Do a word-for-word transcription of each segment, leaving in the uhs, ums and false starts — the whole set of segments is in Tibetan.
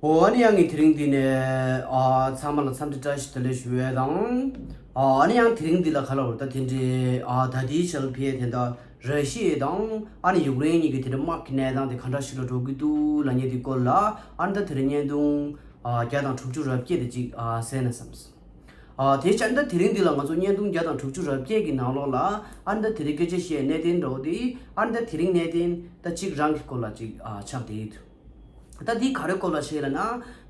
ཨོ་ཨ་ནི་ཡང་ངས་དེ་རིང་འདི་ནས་ཨ་ཚང་མ་ལ་འཚམས་འདྲི་བཀྲ་ཤིས་བདེ་ལེགས་ཞུ་ཡས་དང་། ཨ་ཨ་ནི་ཡང་དེ་རིང་འདི་ལ་ག་ལ་བར་ད་དེ་འདྲའི་ཨ་ད་ལྟའི་ཆར་ཕེ་དེ་འདྲ་ར་ཤི་ཡ་དང་ཨ་ནི་ཡུཀ་རེན་གཉིས་ཀྱི་དེ་འདྲའི་དམག་གི་གནས་སྟངས་དེ་ག་འདྲ་ཞིག་ལ་འགྲོ་གི་འདུག་ལབ་མཁན་དེ་སྐོར་ལ་ཨ་ནི་ད་དེ་རིང་བརྙན་ཐུང་ཨ་བརྒྱ་དང་དྲུག་ཅུ་རེ་བརྒྱད་དེ་ཅིག་ཨ་གསན་ན་བསམས། ཨ་དེ་ཆ་འདི་དེ་རིང་འདི་ལ་ང་ཚོ་བརྙན་ཐུང་བརྒྱ་དང་དྲུག་ཅུ་རེ་བརྒྱད་ཀྱི་ནང་ལོགས་ལ་ཨ་ནི་ད་དེ་རིང་སྐད་ཆ་བཤད་གནད་དོན་འདྲ་བོ་དེ་ཨ་ནི་ད་དེ་རིང་གནད་དོན་ད་གཅིག་རང་གི་སྐོར་ལ་ཅིག་ཨ་ཆགས་བསྡད་ཡོད། ད་འདི་ག་རེ་སྐོར་ལ་བཤད་ལབ་ན།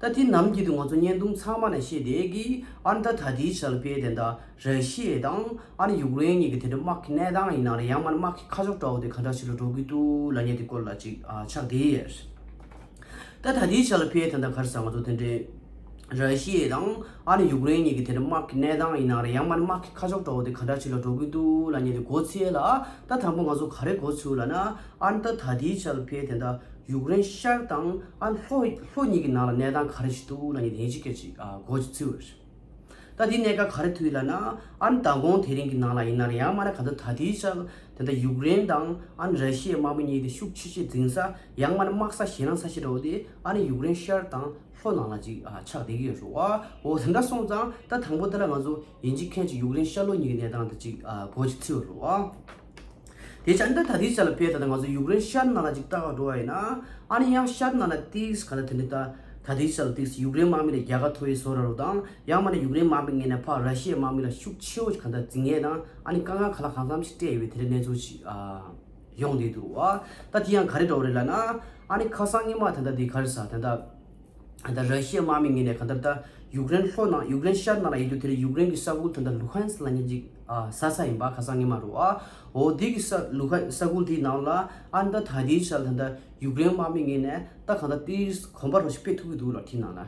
ད་དེ་ནམ་རྒྱུན་དུ་ང་ཚོ་བརྙན་ཐུང་ཚང་མ་ནས་བཤད་བསྡད་ཀྱི་ཨ་ནི་ད་ད་ལྟའི་ཆར་ཕེ་དེ་འདྲ་ར་ཤི་ཡ་དང་ཨ་ནི་ཡུཀ་རེན་གཉིས་ཀྱི་དེ་འདྲ་དམག་གི་གནས་སྟངས་ཡིན་ན་རེད། ཡང་མིན་ན་དམག་གི་ཁ་ཕྱོགས་འདྲ་བོ་དེ་ག་འདྲ་ཞིག་ལ་འགྲོ་གི་འདུག་ལབ་མཁན་དེ་སྐོར་ལ་ཅིག་ཨ་ཆགས་བསྡད་ཡོད། ད་ད་ལྟའི་ཆ་ལ་ཕེ་ད་ལྟ་ག་རེ་ཟེར་ང་ཚོ་དེ་འདྲའི་ར་ཤི་ཡ་དང་ཨ་ནི་ཡུཀ་རེན་གཉིས་ཀྱི་དེ་འདྲའི་དམག་གི་གནས་སྟངས་ཡིན་ན་རེད། ཡང་མིན་ན་དམག་གི་ཁ་ཕྱོགས་འདྲ་བོ་དེ་ག་འདྲ་ཞིག་ལ་འགྲོ་གི་འདུག་ལབ་མཁན་དེ་མགོ་ཚོས་ལ། ད་དང་པོ་ང་ཚོ་ག་རེ་མགོ་ཚོས་ལབ་ན། ཨ་ནི་ད་ད་ལྟའི་ཆ་ལ་ཕེ་དེ་འདྲ་ཡུཀ་རེན་ཤར་དང་ཨ་ནི་ལྷོ་ལྷོ་གཉིས་ཀྱི་ནང་ལ་གནས་སྟངས་ག་རེ་ཞིག་འདུག་ལབ་མཁན་དེ་ཡིན་གཅིག་སྐད་ཅིག་ཨ་མགོ་ཅིག་ཚོས་པ་རེད། ད་དེ་གནད་འགག་ག་རེ་ཐུག་ཡོད་ལབ་ན། ཨ་ནི་མདང་དགོང་དེ་རིང་གི་ནང་ལ་ཡིན་ན་རེད། ཡང་མིན་ན་གང་ལྟར་ད་ལྟའི་ཆར་དེ་འདྲ་ཡུཀ་རེན་དང་ཨ་ནི་ར་ཤི་ཡའི་དམག་མི་གཉིས་དེ་ཤུགས་ཆེ་ཆེ་འཛིང་ས། ཡང་མིན་ན་དམག་ས་ཞེད་སྣང་ས་ཞེ་དྲག་པོ་དེ་ཨ་ནི་ཡུཀ་རེན་ཤར་དང་ལྷོ་ནང་ལ་ཅིག་ཨ་ཆགས་བསྡད་ཀྱི་ཡོད་རེད་བ། འོ་དེ་འདྲ་སོང་ཙང་ད་དང་པོ་དེ་ལ་ང་ཚོ་ཡིན་གཅིག་མིན་གཅིག་ཡུཀ་རེན་ཤར་ལྷོ་གཉིས་ཀྱི་གནས་སྟངས་དེ་ཅིག་ཨ་མགོ་ཅིག་ཚོས་པ་རེད་བ། དེ་ཆ་ནི་ད་ད་ལྟའི་ཆ་ལ་ཕེ་ད་ལྟ་ང་ཚོ་ཡུཀ་རེན་ཤར་ནང་ལ་ཅིག་ལྟ་ག་འགྲོ་བ་ཡིན་ན། ཨ་ནི་ཡང་ཤར་ནང་ལ་ཏིས་ག་ལ་དེ་འདྲ་ད་ད་ལྟའི་ཆ་ལ་ཏིས་ཡུཀ་རེན་དམག་མི་ལ་རྒྱལ་ཁ་ཐོབ་པའི་བཟོ་འདྲ་བོ་དང་། ཡང་མིན་ན་ཡུཀ་རེན་དམག་མི་ངོས་ནས་ཕར་ར་ཤི་ཡའི་དམག་མི་ལ་ཤུགས་ཆེ་བོ་ཞིག་གང་ལྟར་འཛིང་ཡས་དང་ཨ་ནི་དཀའ་ངལ་ག་ལ་གང་འཚམ་ཞིག་སྤྲད་ཡོད་པའི་དེ་འདྲའི་གནས་ཚུལ་ཞིག་ཨ་ཡོང་བསྡད་འདུག་བ། ད་དེ་ཡང་ག་རེ་འདྲ་བོ་རེད་ལབ་ན། ཨ་ནི་ཁ་སང་སྔོན་མ་ད་ལྟ་དེ་ག་རེ་ཟ་ད་ལྟ་ད་ལྟ་ར་ཤི་ཡའི་དམག་མི་ངོས་ནས་གང་ལྟར་ད་ཡུཀ་རེན་ལྷོ་ནང་ཡུཀ་རེན་ཤར་ནང་ལ་ཡོད་རྒྱུ་དེ་ལ་ཡུཀ་རེན་གྱི་ས་ཁུལ་ད་ལྟ་ལུ་ཧན་སི་ལབ་མཁན་ཅིག་ཨ་ཟ་ས་ཡིན་པ་ཁ་སང་སྔོན་མ་རེད་བ། འོ་དེ་གི་ས་ལུ་ཧན་ས་ཁུལ་དེའི་ནང་ལ་ཨ་ནི་ད་ད་ལྟའི་ཆར་ད་ལྟ་ཡུཀ་རེན་དམག་མི་ངོས་ནས་ད་གང་ལྟར་ཏིས་གོམ་པ་རོ་ཞིག་སྤོས་ཐུབ་ཀྱི་འདུག་ལ་དེའི་ནང་ལ།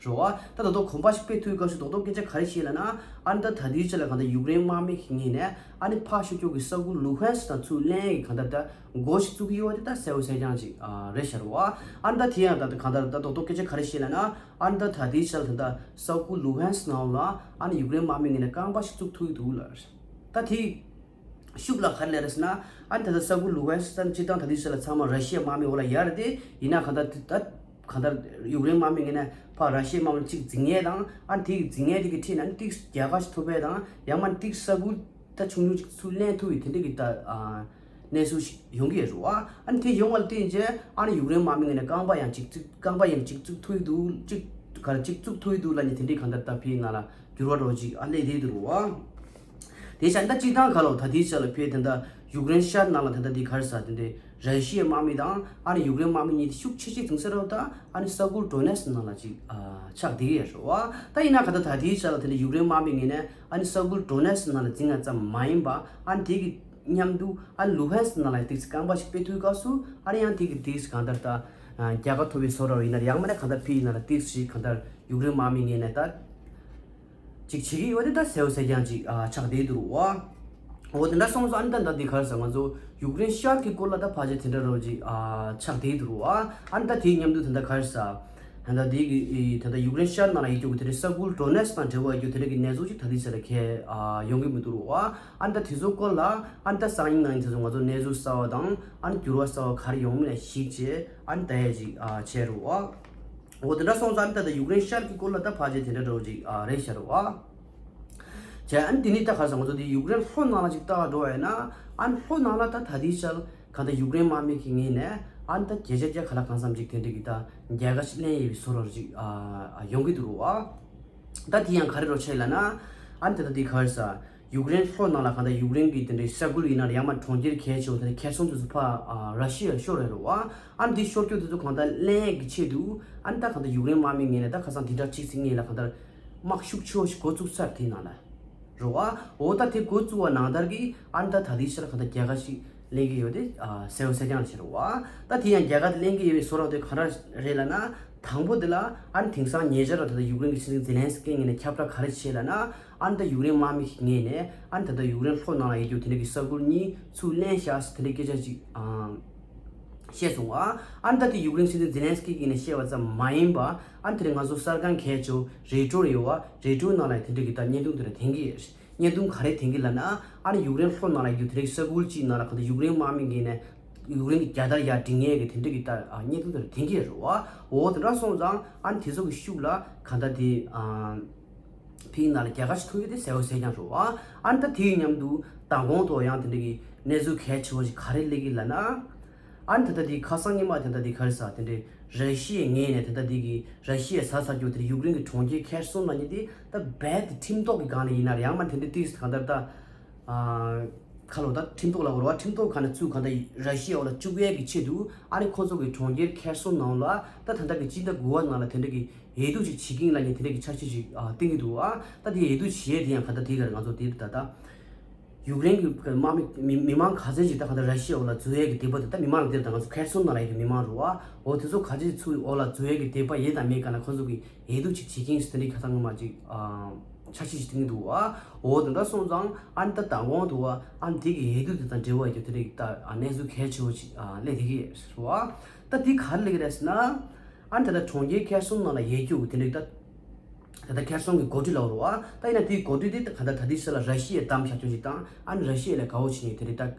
རེད་བ། ད་ད་དུང་གོམ་པ་ཞིག་སྤོས་ཐུབ་ཀྱི་སྐབས་སུ་རྡོག་རྡོག་སྐད་ཆ་ག་རེ་བཤད་ལབ་ན། ཨ་ནི་ད་ད་ལྟའི་ཆ་ལ་གང་ལྟར་ཡུཀ་རེན་དམག་མི་ཞིག་ངོས་ནས་ཨ་ནི་ཕར་ཕྱོགས་ཕྱོགས་ཀྱི་ས་ཁུལ་ལུ་ཧན་སི་དང་ཚུར་ལེན་གྱི་གང་ལྟར་ད་འགོ་ཞིག་བཙུགས་ཀྱི་ཡོད་པ་དེ་ད་གསལ་པོ་གསལ་རྐྱང་ཅིག་ཨ་རེད་ཤག་རེད་བ། ཨ་ནི་ད་དེ་ཡང་ད་གང་ལྟར་ད་རྡོག་རྡོག་སྐད་ཆ་ག་རེ་བཤད་ལབ་ན། ཨ་ནི་ད་ད་ལྟའི་ཆ་ལ་ད་ལྟ་ས་ཁུལ་ལུ་ཧན་སི་ནང་ལ་ཨ་ནི་ཡུཀ་རེན་དམག་མི་ངོས་ནས་རྐང་པ་ཞིག་བཙུགས་ཐུབ་ཀྱི་འདུག་ལ། ད་དེ། ཤུགས་ལ་ག་རེ་ལབ་རེད་ཟེར་ན། ཨ་ནི་ད་ལྟ་ས་ཁུལ་ལུ་ཧན་སི་ཙམ་སྤྱིར་བཏང་ད་ལྟའི་ཆ་ལ་ཚང་མ་ར་ཤི་ཡའི་དམག་མི་འོག་ལ་ཡོད་རེད་དེ། ཡིན་ན་གང་ལྟར་ད་གང་ལྟར་ཡུཀ་རེན་དམག་མི་ངོས་ནས་ཕར་ར་ཤི་ཡའི་དམག་མི་གཅིག་འཛིང་ཡས་དང་། ཨ་ནི་དེ་གི་འཛིང་ཡས་དེ་གི་འཁྲིས་ནས་ཨ་ནི་ཏིག་རྒྱལ་ཁ་ཞིག་ཐོབ་ཡས་དང་། ཡང་མིན་ན་ཏིག་ས་ཁུལ་ད་ཆུང་ཆུང་ཅིག་ཚུར་ལེན་ཐུབ་ཡས་དེ་འདྲ་གི་ད་ཨ་གནས་ཚུལ་ཞིག་ཡོང་གི་ཡོད་རེད་བ། ཨ་ནི་དེ་ཡོང་བ་ལ་བརྟེན་བྱས་ཨ་ནི་ཡུཀ་རེན་དམག་མི་ངོས་ནས་རྐང་པ་ཡང་གཅིག་བཙུགས་རྐང་པ་ཡང་གཅིག་བཙུགས་ཐུབ་ཡས་འདུག་གཅིག་ག་རེ་གཅིག་བཙུགས་ཐུབ་ཡས་འདུག་ལབ་ནས་དེ་འདྲའི་གང་ལྟར་ད་ཕིའི་ནང་ལ་འགྱུར་བ་འདྲ་བོ་ཅིག་ཨ་སླེབས་བསྡད་འདུག་རེད་བ། དེ་ཆ་ད་སྤྱིར་བཏང་ག་ལོ་ད་དེའི་ཆ་ལ་ཕེ་དེ་འདྲ་ཡུཀ་རེན་ཤར་ནང་ལ་དེ་འདྲ་དེ་ག་རེ་ཟ་དེ་འདྲའི་ར་ཤི་ཡའི་དམག་མི་དང་ཨ་ནི་ཡུཀ་རེན་དམག་མི་གཉིས་དེ་ཤུགས་ཆེ་ཆེ་འཛིང་ས་རེད་བ། ད་ཨ་ནི་ས་ཁུལ་ཌོ་ནེ་སི་ནང་ལ་ཅིག་ཨ་ཆགས་བསྡད་ཡོད་རེད་བ། ད་ཡིན་ན་ག་ད་ད་དེའི་ཆ་ལ་དེ་འདྲ་ཡུཀ་རེན་དམག་མི་ངོས་ནས་ཨ་ནི་ས་ཁུལ་ཌོ་ནེ་སི་ནང་ལ་འཛིང་ཡ་ཙམ་མ་ཡིན་པ་ཨ་ནི་དེ་གི་མཉམ་དུ་ཨ་ནི་ལུ་ཧན་སི་ནང་ལ་ཏིག་ཙི་རྐང་པ་ཞིག་སྤོས་ཐུབ་སྐབས་སུ་ཨ་ནི་ཡང་དེ་གི་ཏིག་ཙི་གང་ལྟར་ད་རྒྱལ་ཁ་ཐོབ་པའི་བཟོ་འདྲ་བོ་ཡིན་ན་ཡང་མིན་ན་གང་ལྟར་ཕི་ཡིན་ན་ལ་ཏིག་ཙི་ཞིག་གང་ལྟར་ཡུཀ་རེན་དམག་མི་ངོས་ནས་ད། ཅིག་བྱེད་ཀྱི་ཡོད་དེ་ད་གསལ་པོ་གསལ་རྐྱང་ཅིག་ཨ་ཆགས་བསྡད་འདུག་རོ། འོ་དེ་འདྲ་སོང་ཙང་ཨ་ནི་ད་ད་འདི་ག་རེ་ཟ་ང་ཚོ་ཡུཀ་རེན་ཤར་གྱི་སྐོར་ལ་ད་ཕལ་ཆེར་དེ་འདྲ་རོ་ཅིག་ཨ་ཆགས་བསྡད་འདུག་རོ། ཨ་ནི་ད་དེའི་མཉམ་དུ་ད་ད་ག་རེ་ཟ་ད་ད་དེ་གི་ད་ད་ཡུཀ་རེན་ཤར་ནང་ལ་ཡོད་རྒྱུ་གི་དེ་འདྲའི་ས་ཁུལ་ཌོ་ནེ་སི་དང་འབྲེལ་བ་ཡོད་རྒྱུ་དེ་འདྲ་གི་གནས་ཚུལ་ཅིག་ད་དེ་ཟ་ལ་ཁེལ་ཨ་ཡོང་གི་མི་འདུག་རོ། ཨ་ནི་ད་དེ་ཚོ་སྐོར་ལ་ཨ་ནི་ད་སང་ཉིན་གནངས་ཉིན་དེ་ཚོ་ང་ཚོ་གནས་ཚུལ་གསར་བ་དང་ཨ་ནི་འགྱུར་བ་གསར་བ་ག་རེ་ཡོང་མིན་ལ་གཞིགས་བྱས་ཨ་ནི་ད་ཡ་ཅིག་ཨ་བྱས་རོ། འོ་དེ་འདྲ་སོང་ཙང་ད་ལྟ་ཡུཀ་རེན་ཤར་གྱི་སྐོར་ལ་ད་ཕལ་ཆེར་དེ་འདྲ་འདྲ་བོ་ཅིག་ཨ་རེད་ཤག་རེད་བ། བྱས་ཨ་ནི་དེ་ནི་ད་ག་རེ་ཟ་ང་ཚོ་དེ་ཡུཀ་རེན་ལྷོ་ནང་ལ་ཅིག་ལྟ་བ་འགྲོ་བ་ཡིན་ན་ཨ་ནི་ལྷོ་ནང་ལ་ད་ད་ལྟའི་ཆར་གང་ལྟར་ཡུཀ་རེན་དམག་མི་གི་ངོས་ནས་ཨ་ནི་ད་བརྒྱ་ཆ་བརྒྱ་ག་ལ་གང་འཚམ་ཅིག་དེ་འདྲ་གི་ད་རྒྱལ་ཁ་ཅིག་ལེན་ཡས་པའི་བཟོ་འདྲ་ཅིག་ཨ་ཡོང་གི་འདུག་རེད་བ། ད་དེ་ཡང་ག་རེ་རོ་ཆེ་ལབ་ན། ཨ་ནི་ད་ལྟ་དེ་ག་རེ་ཟ། ཡུཀ་རེན་ལྷོ་ནང་ལ་གང་ལྟར་ཡུཀ་རེན་གྱི་དེ་འདྲའི་ས་ཁུལ་ཡིན་ན་རེད། ཡང་མ་གྲོང་ཁྱེར་གལ་ཆེ་བོ་དེ་འདྲ་ཁེར་སོང་དེ་ཚོ་ཕར་ཨ་ར་ཤི་ཡར་ཤོར་རེད་རོ། ཨ་ནི་དེ་ཤོར་རྒྱུ་དེ་ཚོ་གང་ལྟར་ལེན་ཡས་ཀྱི་ཆེད་དུ་ཨ་ནི་ད་གང་ལྟར་ཡུཀ་རེན་དམག་མི་ངོས་ནས་ད་ཁ་སང་དེ་འདྲ་གཅིག་ཟིན་ངེས་ལ་གང་ལྟར་དམག་ཤུགས་ཆེ་བོ་ཞིག་འགོ་བཙུགས་ཚར་དེའི་ནང་ལ་རོ། ཨ་འོ་ད་དེ་འགོ་བཙུགས་པ་ནང་ལྟར་གྱི་ཨ་ནི་ད་ད་ལྟའི་ཆར་གང་ལྟར་རྒྱལ་ཁ་ཞིག་ལེན་གྱི་ཡོད་དེ་ཨ་གསལ་པོ་གསལ་རྐྱང་ཞིག་རེད་བ། ད་དེ་ཡང་རྒྱལ་ཁ་དེ་ལེན་གྱི་ཡོད་པའི་བཟོ་འདྲ་དེ་ག་འདྲ་རེད་ལབ་ན། དང་པོ་དེ་ལ་ཨ་ནི་དེང་སང་ཉེ་ཆར་ལ་ད་ལྟ་ཡུཀ་རེན་གྱི་སྲིད་འཛིན་ཛེ་ལན་སི་ཀི་ངོས་ནས་ཁྱབ་བསྒྲགས་ག་རེ་བྱས་ལབ་ན། ཨ་ནི་ད་ཡུཀ་རེན་དམག་མི་ཞིག་ངོས་ནས་ཨ་ནི་ད་ལྟ་ཡུཀ་རེན་ལྷོ་ནང་ལ་ཡོད་རྒྱུ་དེ་འདྲ་གི་ས་ཁུལ་གཉིས་ཚུར་ལེན་བཞག་ཟེར་དེ་འདྲའི་སྐད་ཆ་ཅིག་ཨང་བཤད་སོང་བ། ཨ་ནི་ད་དེ་ཡུཀ་རེན་སྲིད་འཛིན་ཛེ་ལན་སི་ཀི་ངོས་ནས་བཤད་པ་ཙམ་མ་ཡིན་པ། ཨ་ནི་དེ་རིང་ང་ཚོ་གསར་ཁང་གལ་ཆེ་བོ་རེ་ཊོ་ཡོད་བ། རེ་ཊོ་ནང་ལ་དེ་འདྲ་གི་ད་བརྙན་ཐུང་དེ་འདྲ་འཐེན་གྱི་ཡོད། བརྙན་ཐུང་ག་རེ་འཐེན་གྱི་ལབ་ན། ཨ་ནི་ཡུཀ་རེན་ལྷོ་ནང་ལ་ཡོད་རྒྱུ་དེ་འདྲའི་ས་ཁུལ་གཅིག་ནང་ལ་གང་ལྟར་ཡུཀ་རེན་དམག་མི་ངོས་ནས་ ཡུཀ་རེན་གྱི་རྒྱལ་དར་ཡར་སྒྲེང་ཡས་ཀྱི་དེ་འདྲ་གི་ད་ཨ་བརྙན་ཐུང་དེ་འདྲ་འཐེན་གྱི་ཡོད་རེད་བ། འོ་དེ་འདྲ་སོང་ཙང་ཨ་ནི་དེ་ཚོ་གི་ཤུགས་ལ་གང་ལྟར་དེ་ཨ་ཕིན་ནང་ལ་རྒྱལ་ཁ་ཞིག་ཐོབ་ཡོད་དེ་གསལ་པོ་གསལ་རྐྱང་རེད་བ། ཨ་ནི་ད་དེ་ཡི་མཉམ་དུ་མདང་དགོང་ཐོག་ཡང་དེ་འདྲ་གི་གནས་ཚུལ་གལ་ཆེ་བོ་ཞིག་ག་རེ་སླེབས་ཀྱི་ལབ་ན། ཨ་ནི་ད་ལྟ་དེ་ཁ་སང་ཉི་མ་དེ་འདྲ་དེ་ག་རེ་ཟ་དེ་འདྲའི་ར་ཤི་ཡའི་ངོས་ནས་དེ་འདྲ་དེ་གི་ར་ཤི་ཡའི་ས་ས་རྒྱུ་དེ་ཡུཀ་རེན་གྱི་གྲོང་ཁྱེར་ཁེར་སོང་ལ་ཉེ་དེ་ད་རྦད་དེ་ཁྲིམས་ཐོག་གི་སྒང་ལ་ཡིན་ན་ཡང་མ་དེ་འདྲ་ཏིས་གང་ལྟར་ད། ཁ་ལོ་ད་ཁྲིམས་ཐོག་ལ་འོར་བ་ཁྲིམས་ཐོག་ག་ནས་ཚུར་གང་ལྟར་ར་ཤི་ཡའི་འོག་ལ་བཅུག་ཡས་ཀྱི་ཆེད་དུ་ཨ་ནི་ཁོ་ཚོ་གི་གྲོང་ཁྱེར་ཁེར་སོང་ནང་ལ་ད་ད་ལྟ་གི་སྤྱི་ཟླ་དགུ་པ་ནང་ལ་དེ་འདྲ་གི་འོས་བསྡུ་ཅིག་བྱེད་ཀྱིན་ལ་ཉེ་དེ་འདྲ་གི་འཆར་གཞི་ཅིག་བཏིང་གི་འདུག་ཨ། ད་དེ་འོས་བསྡུ་བྱེད་ཡས་དེ་ཡང་ག་ད་དེ་གར་ང་ཚོ་དེ་ད་ད། ཡུཀ་རེན་གྱི་དམག་མི་མི་མི་མང་ག་ཚད་ཅིག་ད་ག་ད་ར་ཤི་ཡའི་འོག་ལ་འཛུལ་ཡས་ཀྱི་དད་པ་དེ་ད་མི་མང་ལ་དེར་ད་ང་ཚོ་ཁེར་སོང་ནང་ལ་ཡོད་པའི་མི་མང་རུ་བ་འོ་དེ་ཚོ་ག་ཚད་ཅིག་ཚུར་འོག་ལ་འཛུལ་ཡས་ཀྱི་དད་པ་ཡོད་དམ་མེད་ག་ན་ཁོ་ཚོ་གི་འོས་བསྡུ་ཅིག་བྱེད་ཀྱིན་ཟེར་དེ་འདྲའི་ཁ་ཚང་ངོ་མ་ཅིག་འཆར་གཞི་ཅིག་བཏིང་གི་འདུག་བ། འོ་དེ་འདྲ་སོང་ཙང་ཨ་ནི་ད་ད་དགོང་དུ་བ་ཨ་ནི་དེ་གི་འོས་བསྡུ་དེ་དང་འབྲེལ་བ་ཡོད་དེ་འདྲའི་ད་གནས་ཚུལ་གལ་ཆེ་བོ་ཅིག་སླེབས་བསྡད་ཀྱི་ཡོད་རེད་བ། ད་དེ་ག་རེ་སླེབས་ཀྱི་རེད་ཟེར་ན། ཨ་ནི་ད་ལྟ་གྲོང་ཁྱེར་ཁེར་སོང་ནང་ལ་འོས་བསྡུ་དེ་འདྲའི་ད། ད་ལྟ་ཁེར་སོང་གི་འགོ་ཁྲིད་ལ་འོར་བ། ད་ཡིན་ན་དེའི་འགོ་ཁྲིད་དེ་ག་ད་ད་ལྟའི་ཆ་ལ་ར་ཤི་ཡའི་གཏམ་བཤད་སྐྱོན་ཞིག་དང་ཨ་ནི་ར་ཤི་ཡ་ལ་དགའ་བོ་བྱེད་མཁན་དེ་རེད་ད།